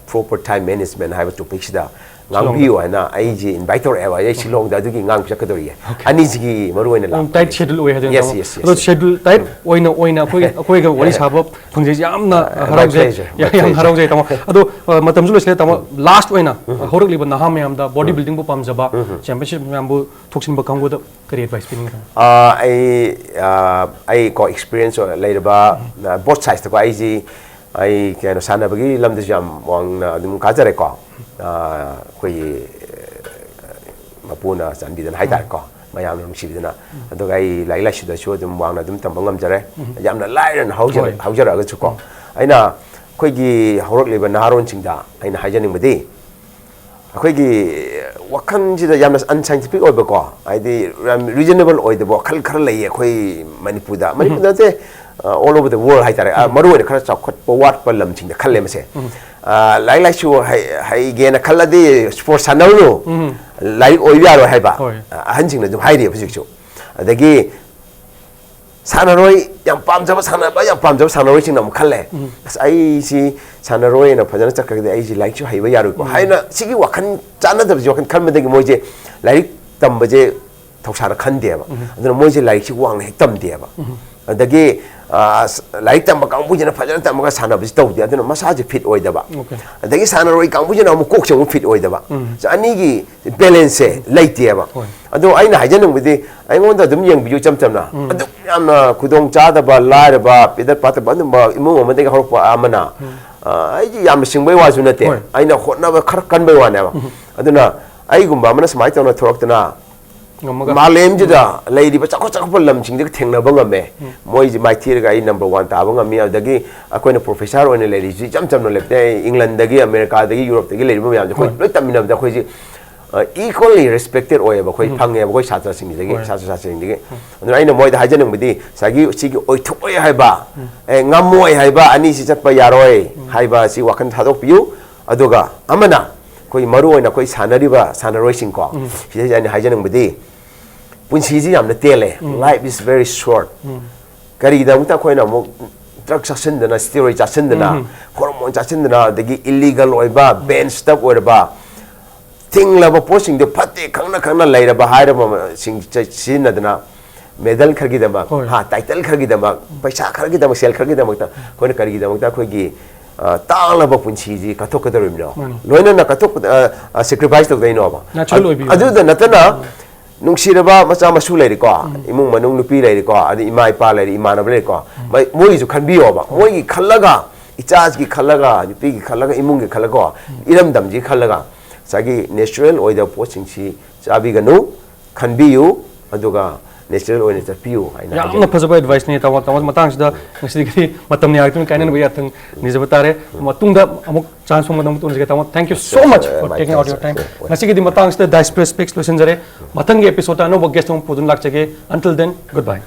proper time management ꯍꯥꯏꯕ topic ꯁꯤꯗ ꯉꯥꯡꯕꯤꯌꯨ ꯍꯥꯏꯅ ꯑꯩꯁꯦ invite ꯇꯧꯔꯛꯑꯦꯕ꯫ ꯑꯩ ꯁꯤꯂꯣꯡꯗ ꯑꯗꯨꯒꯤ ꯉꯥꯡꯕ ꯆꯠꯀꯗꯧꯔꯤꯌꯦ꯫ ꯑꯅꯤꯁꯤꯒꯤ ꯃꯔꯨ ꯑꯣꯏꯅ ꯂꯥꯛꯄ ꯇꯥꯏꯠ ꯑꯩꯁꯦ꯫ ꯁꯦꯗ꯭ꯌꯨꯜ ꯑꯣꯏ ꯍꯥꯏꯗꯣꯏꯅꯦ, Yes, ꯇꯥꯃꯣ? yes, yes, ꯑꯗꯣ yes. ꯁꯦꯗ꯭ꯌꯨꯜ ꯇꯥꯏꯠ ꯑꯣꯏꯅ ꯑꯣꯏꯅ ꯑꯩꯈꯣꯏ ꯑꯩꯈꯣꯏꯒ ꯋꯥꯔꯤ ꯁꯥꯕ ꯐꯪꯖꯩꯁꯦ ꯌꯥꯝꯅ My ꯍꯔꯥꯎꯖꯩ꯫ pleasure, my ꯌꯥꯝ ꯌꯥꯝ pleasure. ꯍꯔꯥꯎꯖꯩ, ꯇꯥꯃꯣ꯫ ꯑꯗꯣ ꯑ, ꯃꯇꯝꯁꯨ ꯂꯣꯏꯁꯤꯜꯂꯦ, ꯇꯥꯃꯣ꯫ Last ꯑꯣꯏꯅ ꯍꯧꯔꯛꯂꯤꯕ ꯅꯍꯥ ꯃꯌꯥꯝꯗ body building ꯕꯨ ꯄꯥꯝꯖꯕ, championship ꯃꯌꯥꯝꯕꯨ ꯊꯣꯛꯆꯤꯟꯕ ꯀꯥꯡꯕꯨꯗ ꯀꯔꯤ advice ꯄꯤꯅꯤꯡꯉꯤ, ꯇꯥꯃꯣ? ꯑ, ꯑꯩ, ꯑ, ꯑꯩ ꯀꯣ experience ꯂꯩꯔꯕ, ꯑ, both sides ꯇꯀꯣ꯫ ꯑꯩꯁꯤ, ꯑꯩ ꯀꯩꯅꯣ, ꯁꯥꯟꯅꯕꯒꯤ ꯂꯝꯗꯁꯨ ꯌꯥꯝ ꯋꯥꯡꯅ ꯑꯗꯨꯝ ꯀꯥꯖꯔꯦꯀꯣ꯫ ꯑ, ꯑꯩꯈꯣꯏꯒꯤ, ꯑ, ꯃꯄꯨꯅ ꯆꯥꯟꯕꯤꯗꯅ ꯍꯥꯏꯇꯥꯔꯦꯀꯣ, ꯃꯌꯥꯝꯅ ꯅꯨꯡꯁꯤꯕꯤꯗꯅ꯫ ꯑꯗꯨꯒ ꯑꯩ ꯂꯥꯏꯔꯤꯛ ꯂꯥꯏꯁꯨꯗꯁꯨ ꯑꯗꯨꯝ ꯋꯥꯡꯅ ꯑꯗꯨꯝ ꯇꯝꯕ ꯉꯝꯖꯔꯦ꯫ ꯌꯥꯝꯅ ꯂꯥꯏꯔꯅ ꯍꯧꯖꯔ-, ꯍꯣꯏ꯫ ꯍꯧꯖꯔꯛꯑꯒꯁꯨꯀꯣ꯫ ꯑꯩꯅ ꯑꯩꯈꯣꯏꯒꯤ ꯍꯧꯔꯛꯂꯤꯕ ꯅꯍꯥꯔꯣꯟꯁꯤꯡꯗ ꯑꯩꯅ ꯍꯥꯏꯖꯅꯤꯡꯕꯗꯤ, ꯑꯩꯈꯣꯏꯒꯤ ꯋꯥꯈꯜꯁꯤꯗ ꯌꯥꯝꯅ unscientific ꯑꯣꯏꯕꯀꯣ, ꯍꯥꯏꯗꯤ ꯌꯥꯝ reasonable ꯑꯣꯏꯗꯕ ꯋꯥꯈꯜ ꯈꯔ ꯂꯩꯌꯦ ꯑꯩꯈꯣꯏ ꯃꯅꯤꯄꯨꯔꯗ꯫ ꯃꯅꯤꯄꯨꯔꯗ ꯅꯠꯇꯦ, ꯑ, all over the world ꯍꯥꯏꯇꯥꯔꯦ꯫ ꯑ, ꯃꯔꯨ ꯑꯣꯏꯅ ꯈꯔ ꯆꯥꯎꯈꯠꯄ ꯋꯥꯠꯄ ꯂꯝꯁꯤꯡꯗ ꯈꯜꯂꯦ ꯃꯁꯦ꯫ ꯑ, ꯂꯥꯏꯔꯤꯛ ꯂꯥꯏꯁꯨ ꯍꯩ-, ꯍꯩꯒꯦꯅ ꯈꯜꯂꯗꯤ sports ꯁꯥꯟꯅꯔꯨꯅꯨ, ꯂꯥꯏꯔꯤꯛ ꯑꯣꯏꯕ ꯌꯥꯔꯣꯏ ꯍꯥꯏꯕ, ꯍꯣꯏ꯫ ꯑ, ꯑꯍꯟꯁꯤꯡꯅ ꯑꯗꯨꯝ ꯍꯥꯏꯔꯤꯕ ꯍꯧꯖꯤꯛꯁꯨ꯫ ꯑꯗꯒꯤ ꯁꯥꯟꯅꯔꯣꯏ ꯌꯥꯝ ꯄꯥꯝꯖꯕ, ꯁꯥꯟꯅꯕ ꯌꯥꯝ ꯄꯥꯝꯖꯕ ꯁꯥꯟꯅꯔꯣꯏꯁꯤꯡꯅ ꯑꯃꯨꯛ ꯈꯜꯂꯦ, "ꯑꯁ, ꯑꯩꯁꯤ ꯁꯥꯟꯅꯔꯣꯏꯅ ꯐꯖꯅ ꯆꯠꯈ꯭ꯔꯒꯗꯤ ꯑꯩꯁꯤ ꯂꯥꯏꯔꯤꯛꯁꯨ ꯍꯩꯕ ꯌꯥꯔꯣꯏꯀꯣ" ꯍꯥꯏꯅ ꯁꯤꯒꯤ ꯋꯥꯈꯜ ꯆꯥꯟꯅꯗꯕꯁꯤ, ꯋꯥꯈꯜ ꯈꯟꯕꯗꯒꯤ ꯃꯣꯏꯁꯦ ꯂꯥꯏꯔꯤꯛ ꯇꯝꯕꯁꯦ ꯊꯧꯁꯥꯅ ꯈꯟꯗꯦꯕ꯫ ꯑꯗꯨꯅ ꯃꯣꯏꯁꯦ ꯂꯥꯏꯔꯤꯛꯁꯤ ꯋꯥꯡꯅ ꯍꯦꯛ ꯇꯝꯗꯦꯕ꯫ ꯑꯗꯒꯤ, ꯑ, ꯑꯁ, ꯂꯥꯏꯔꯤꯛ ꯇꯝꯕ ꯀꯥꯡꯕꯨꯁꯤꯅ ꯐꯖꯅ ꯇꯝꯃꯒ ꯁꯥꯟꯅꯕꯁꯤ ꯇꯧꯗꯦ, ꯑꯗꯨꯅ ꯃꯁꯥꯁꯦ fit ꯑꯣꯏꯗꯕ꯫ Okay. ꯑꯗꯒꯤ ꯁꯥꯟꯅꯔꯣꯏ ꯀꯥꯡꯕꯨꯁꯤꯅ ꯑꯃꯨꯛ ꯀꯣꯛꯁꯦ ꯑꯃꯨꯛ fit ꯑꯣꯏꯗꯕ꯫ ꯁꯤ ꯑꯅꯤꯒꯤ balance ꯁꯦ ꯂꯩꯇꯦꯕ꯫ ꯍꯣꯏ꯫ ꯑꯗꯣ ꯑꯩꯅ ꯍꯥꯏꯖꯅꯤꯡꯕꯗꯤ, ꯑꯩꯉꯣꯟꯗ ꯑꯗꯨꯝ ꯌꯦꯡꯕꯤꯌꯨ, ꯏꯆꯝ ꯆꯝꯅ꯫ ꯑꯗꯨꯛ ꯌꯥꯝꯅ ꯈꯨꯗꯣꯡ ꯆꯥꯗꯕ, ꯂꯥꯏꯔꯕ, ꯄꯤꯗꯛ ꯄꯥꯗꯕ ꯑꯗꯨꯝꯕ ꯏꯃꯨꯡ ꯑꯃꯗꯒꯤ ꯍꯧꯔꯛꯄ ꯑꯃꯅ, ꯑ, ꯑꯩꯗꯤ ꯌꯥꯝꯅ ꯁꯤꯡꯕꯩ ꯋꯥꯁꯨ ꯅꯠꯇꯦ, ꯍꯣꯏ꯫ ꯑꯩꯅ ꯍꯣꯠꯅꯕ ꯈꯔ ꯀꯟꯕꯩ ꯋꯥꯅꯦꯕ꯫ ꯑꯗꯨꯅ ꯑꯩꯒꯨꯝꯕ ꯑꯃꯅ ꯁꯨꯃꯥꯏꯅ ꯇꯧꯅ ꯊꯣꯛꯂꯛꯇꯅ ꯉꯝꯃꯒ ꯃꯥꯂꯦꯝꯁꯤꯗ ꯂꯩꯔꯤꯕ ꯆꯥꯎꯈꯠ ꯆꯥꯎꯈꯠꯄ ꯂꯝꯁꯤꯡꯗꯒ ꯊꯦꯡꯅꯕ ꯉꯝꯃꯦ꯫ ꯃꯣꯏꯁꯤ ꯃꯥꯏꯊꯤꯔꯒ ꯑꯩ ꯅꯝꯕꯔ ꯋꯥꯟ ꯇꯥꯕ ꯉꯝꯃꯤ꯫ ꯑꯗꯒꯤ ꯑꯩꯈꯣꯏꯅ ꯄ꯭ꯔꯣꯐꯦꯁꯔ ꯑꯣꯏꯅ ꯂꯩꯔꯤꯁꯤ ꯏꯆꯝ ꯆꯝꯅ ꯂꯩꯇꯦ꯫ ꯏꯪꯂꯟꯗꯒꯤ, ꯑꯃꯦꯔꯤꯀꯥꯗꯒꯤ, ꯌꯨꯔꯣꯞꯇꯒꯤ ꯂꯩꯔꯤꯕ ꯃꯌꯥꯝꯁꯦ ꯑꯩꯈꯣꯏ ꯍꯣꯏ꯫ ꯂꯣꯏ ꯇꯝꯃꯤꯟꯅꯕꯗ ꯑꯩꯈꯣꯏꯁꯤ ꯏꯀ꯭ꯋꯦꯜꯂꯤ ꯔꯦꯁꯄꯦꯛꯇꯦꯠ ꯑꯣꯏꯌꯦꯕ ꯑꯩꯈꯣꯏ, ꯎꯝ꯫ ꯐꯪꯉꯦꯕ ꯑꯩꯈꯣꯏ ꯁꯥꯇ꯭ꯔꯁꯤꯡꯁꯤꯗꯒꯤ, ꯍꯣꯏ꯫ ꯁꯥꯇ꯭ꯔ ꯁꯥꯇ꯭ꯔꯁꯤꯡꯗꯒꯤ꯫ ꯑꯗꯨꯅ ꯑꯩꯅ ꯃꯣꯏꯗ ꯍꯥꯏꯖꯅꯤꯡꯕꯗꯤ ꯉꯁꯥꯏꯒꯤ ꯁꯤꯒꯤ ꯑꯣꯏꯊꯣꯛꯑꯣꯏ ꯍꯥꯏꯕ, ꯑꯦ, ꯉꯝꯃꯣꯏ ꯍꯥꯏꯕ, ꯑꯅꯤꯁꯤ ꯆꯠꯄ ꯌꯥꯔꯣꯏ ꯍꯥꯏꯕ ꯑꯁꯤ ꯋꯥꯈꯜ ꯊꯥꯗꯣꯛꯄꯤꯌꯨ꯫ ꯑꯗꯨꯒ ꯑꯃꯅ ꯑꯩꯈꯣꯏ ꯃꯔꯨ ꯑꯣꯏꯅ ꯑꯩꯈꯣꯏ ꯁꯥꯟꯅꯔꯤꯕ ꯁꯥꯟꯅꯔꯣꯏꯁꯤꯡꯀꯣ, ꯁꯤꯗꯩꯁꯤꯗ ꯑꯩꯅ ꯍꯥꯏꯖꯅꯤꯡꯕꯗꯤ ꯄꯨꯟꯁꯤꯁꯤ ꯌꯥꯝꯅ ꯇꯦꯜꯂꯦ꯫ Life is very short꯫ ꯀꯔꯤꯒꯤꯗꯃꯛꯇ ꯑꯩꯈꯣꯏꯅ ꯑꯃꯨꯛ ꯗ꯭ꯔꯒ ꯆꯥꯁꯤꯟꯗꯅ, ꯁ꯭ꯇꯤꯔꯣꯏꯗ ꯆꯥꯁꯤꯟꯗꯅ, ꯍꯣꯔꯃꯣꯟ ꯆꯥꯁꯤꯟꯗꯅ, ꯑꯗꯒꯤ ꯏꯂꯤꯒꯜ ꯑꯣꯏꯕ, ꯕꯦꯟ ꯁ꯭ꯇꯞ ꯑꯣꯏꯔꯕ, ꯊꯤꯡꯂꯕ ꯄꯣꯠꯁꯤꯡꯗꯣ ꯐꯠꯇꯦ ꯈꯪꯅ ꯈꯪꯅ ꯂꯩꯔꯕ ꯍꯥꯏꯔꯕꯁꯤꯡ ꯁꯤꯖꯤꯟꯅꯗꯅ, ꯃꯦꯗꯜ ꯈꯔꯒꯤꯗꯃꯛ, ꯍꯣꯏ꯫ ꯍꯥ, ꯇꯥꯏꯇꯜ ꯈꯔꯒꯤꯗꯃꯛ, ꯄꯩꯁꯥ ꯈꯔꯒꯤꯗꯃꯛ, ꯁꯦꯜ ꯈꯔꯒꯤꯗꯃꯛꯇ ꯑꯩꯈꯣꯏꯅ ꯀꯔꯤꯒꯤꯗꯃꯛꯇ ꯑꯩꯈꯣꯏꯒꯤ, ꯑ, ꯇꯥꯡꯂꯕ ꯄꯨꯟꯁꯤꯁꯤ ꯀꯠꯊꯣꯛꯀꯗꯧꯔꯤꯕꯅꯣ? ꯃꯥꯅꯤ꯫ ꯂꯣꯏꯅꯅ ꯀꯠꯊꯣꯛ, ꯑ, ꯑ, ꯁꯦꯀ꯭ꯔꯤꯐꯥꯏꯁ ꯇꯧꯗꯣꯏꯅꯣꯕ? Natural ꯑꯣꯏꯕꯤꯌꯨ꯫ ꯑꯗꯨꯗ ꯅꯠꯇꯅ ꯅꯨꯡꯁꯤꯔꯕ ꯃꯆꯥ ꯃꯁꯨ ꯂꯩꯔꯤꯀꯣ, ꯏꯃꯨꯡ ꯃꯅꯨꯡ ꯅꯨꯄꯤ ꯂꯩꯔꯤꯀꯣ, ꯑꯗꯩ ꯏꯃꯥ ꯏꯄꯥ ꯂꯩꯔꯤ, ꯏꯃꯥꯟꯅꯕ ꯂꯩꯔꯤꯀꯣ, ꯃꯣꯏ-, ꯃꯣꯏꯒꯤꯁꯨ ꯈꯟꯕꯤꯌꯣꯕ꯫ ꯃꯣꯏꯒꯤ ꯈꯜꯂꯒ, ꯏꯆꯥꯁꯤꯒꯤ ꯈꯜꯂꯒ, ꯅꯨꯄꯤꯒꯤ ꯈꯜꯂꯒ, ꯏꯃꯨꯡꯒꯤ ꯈꯜꯂꯒꯀꯣ, ꯏꯔꯝꯗꯝꯁꯤ ꯈꯜꯂꯒ ꯉꯁꯥꯏꯒꯤ ꯅꯦꯆꯔꯦꯜ ꯑꯣꯏꯗꯕ ꯄꯣꯠꯁꯤꯡꯁꯤ ꯆꯥꯕꯤꯒꯅꯨ, ꯈꯟꯕꯤꯌꯨ, ꯑꯗꯨꯒ ꯅꯦꯆꯔꯦꯜ ꯑꯣꯏꯅ ꯆꯠꯄꯤꯌꯨ ꯍꯥꯏꯅ ꯌꯥꯝꯅ ꯍꯥꯏꯖꯅꯤꯡꯉꯤ꯫ ꯐꯖꯕ ꯑꯦꯗꯚꯥꯏꯁꯅꯤ ꯇꯥꯃꯣ꯫ ꯇꯥꯃꯣ, ꯃꯇꯥꯡꯁꯤꯗ ꯉꯁꯤꯗꯤ ꯃꯇꯝ ꯌꯥꯔꯛꯇ꯭ꯔꯤꯕꯅ ꯀꯥꯏꯅꯅꯕ ꯌꯥꯊꯪ ꯅꯤꯖꯕ ꯇꯥꯔꯦ꯫ ꯃꯇꯨꯡꯗ ꯑꯃꯨꯛ ꯆꯥꯟꯁ ꯐꯪꯕꯗ ꯑꯃꯨꯛ ꯎꯅꯁꯤꯒꯦ ꯇꯥꯃꯣ꯫ Thank you so much for taking out your time. ꯉꯁꯤꯒꯤꯗꯤ ꯃꯇꯥꯡꯁꯤꯗ ꯗꯥꯏꯁ ꯄ꯭ꯔꯦꯁ ꯄꯤꯛꯁ ꯂꯣꯏꯁꯤꯟꯖꯔꯦ꯫ ꯃꯊꯪꯒꯤ ꯑꯦꯄꯤꯁꯣꯗꯇ ꯑꯅꯧꯕ ꯒꯦꯁ ꯑꯃ ꯄꯨꯗꯨꯅ ꯂꯥꯛꯆꯒꯦ꯫ Until then, good bye.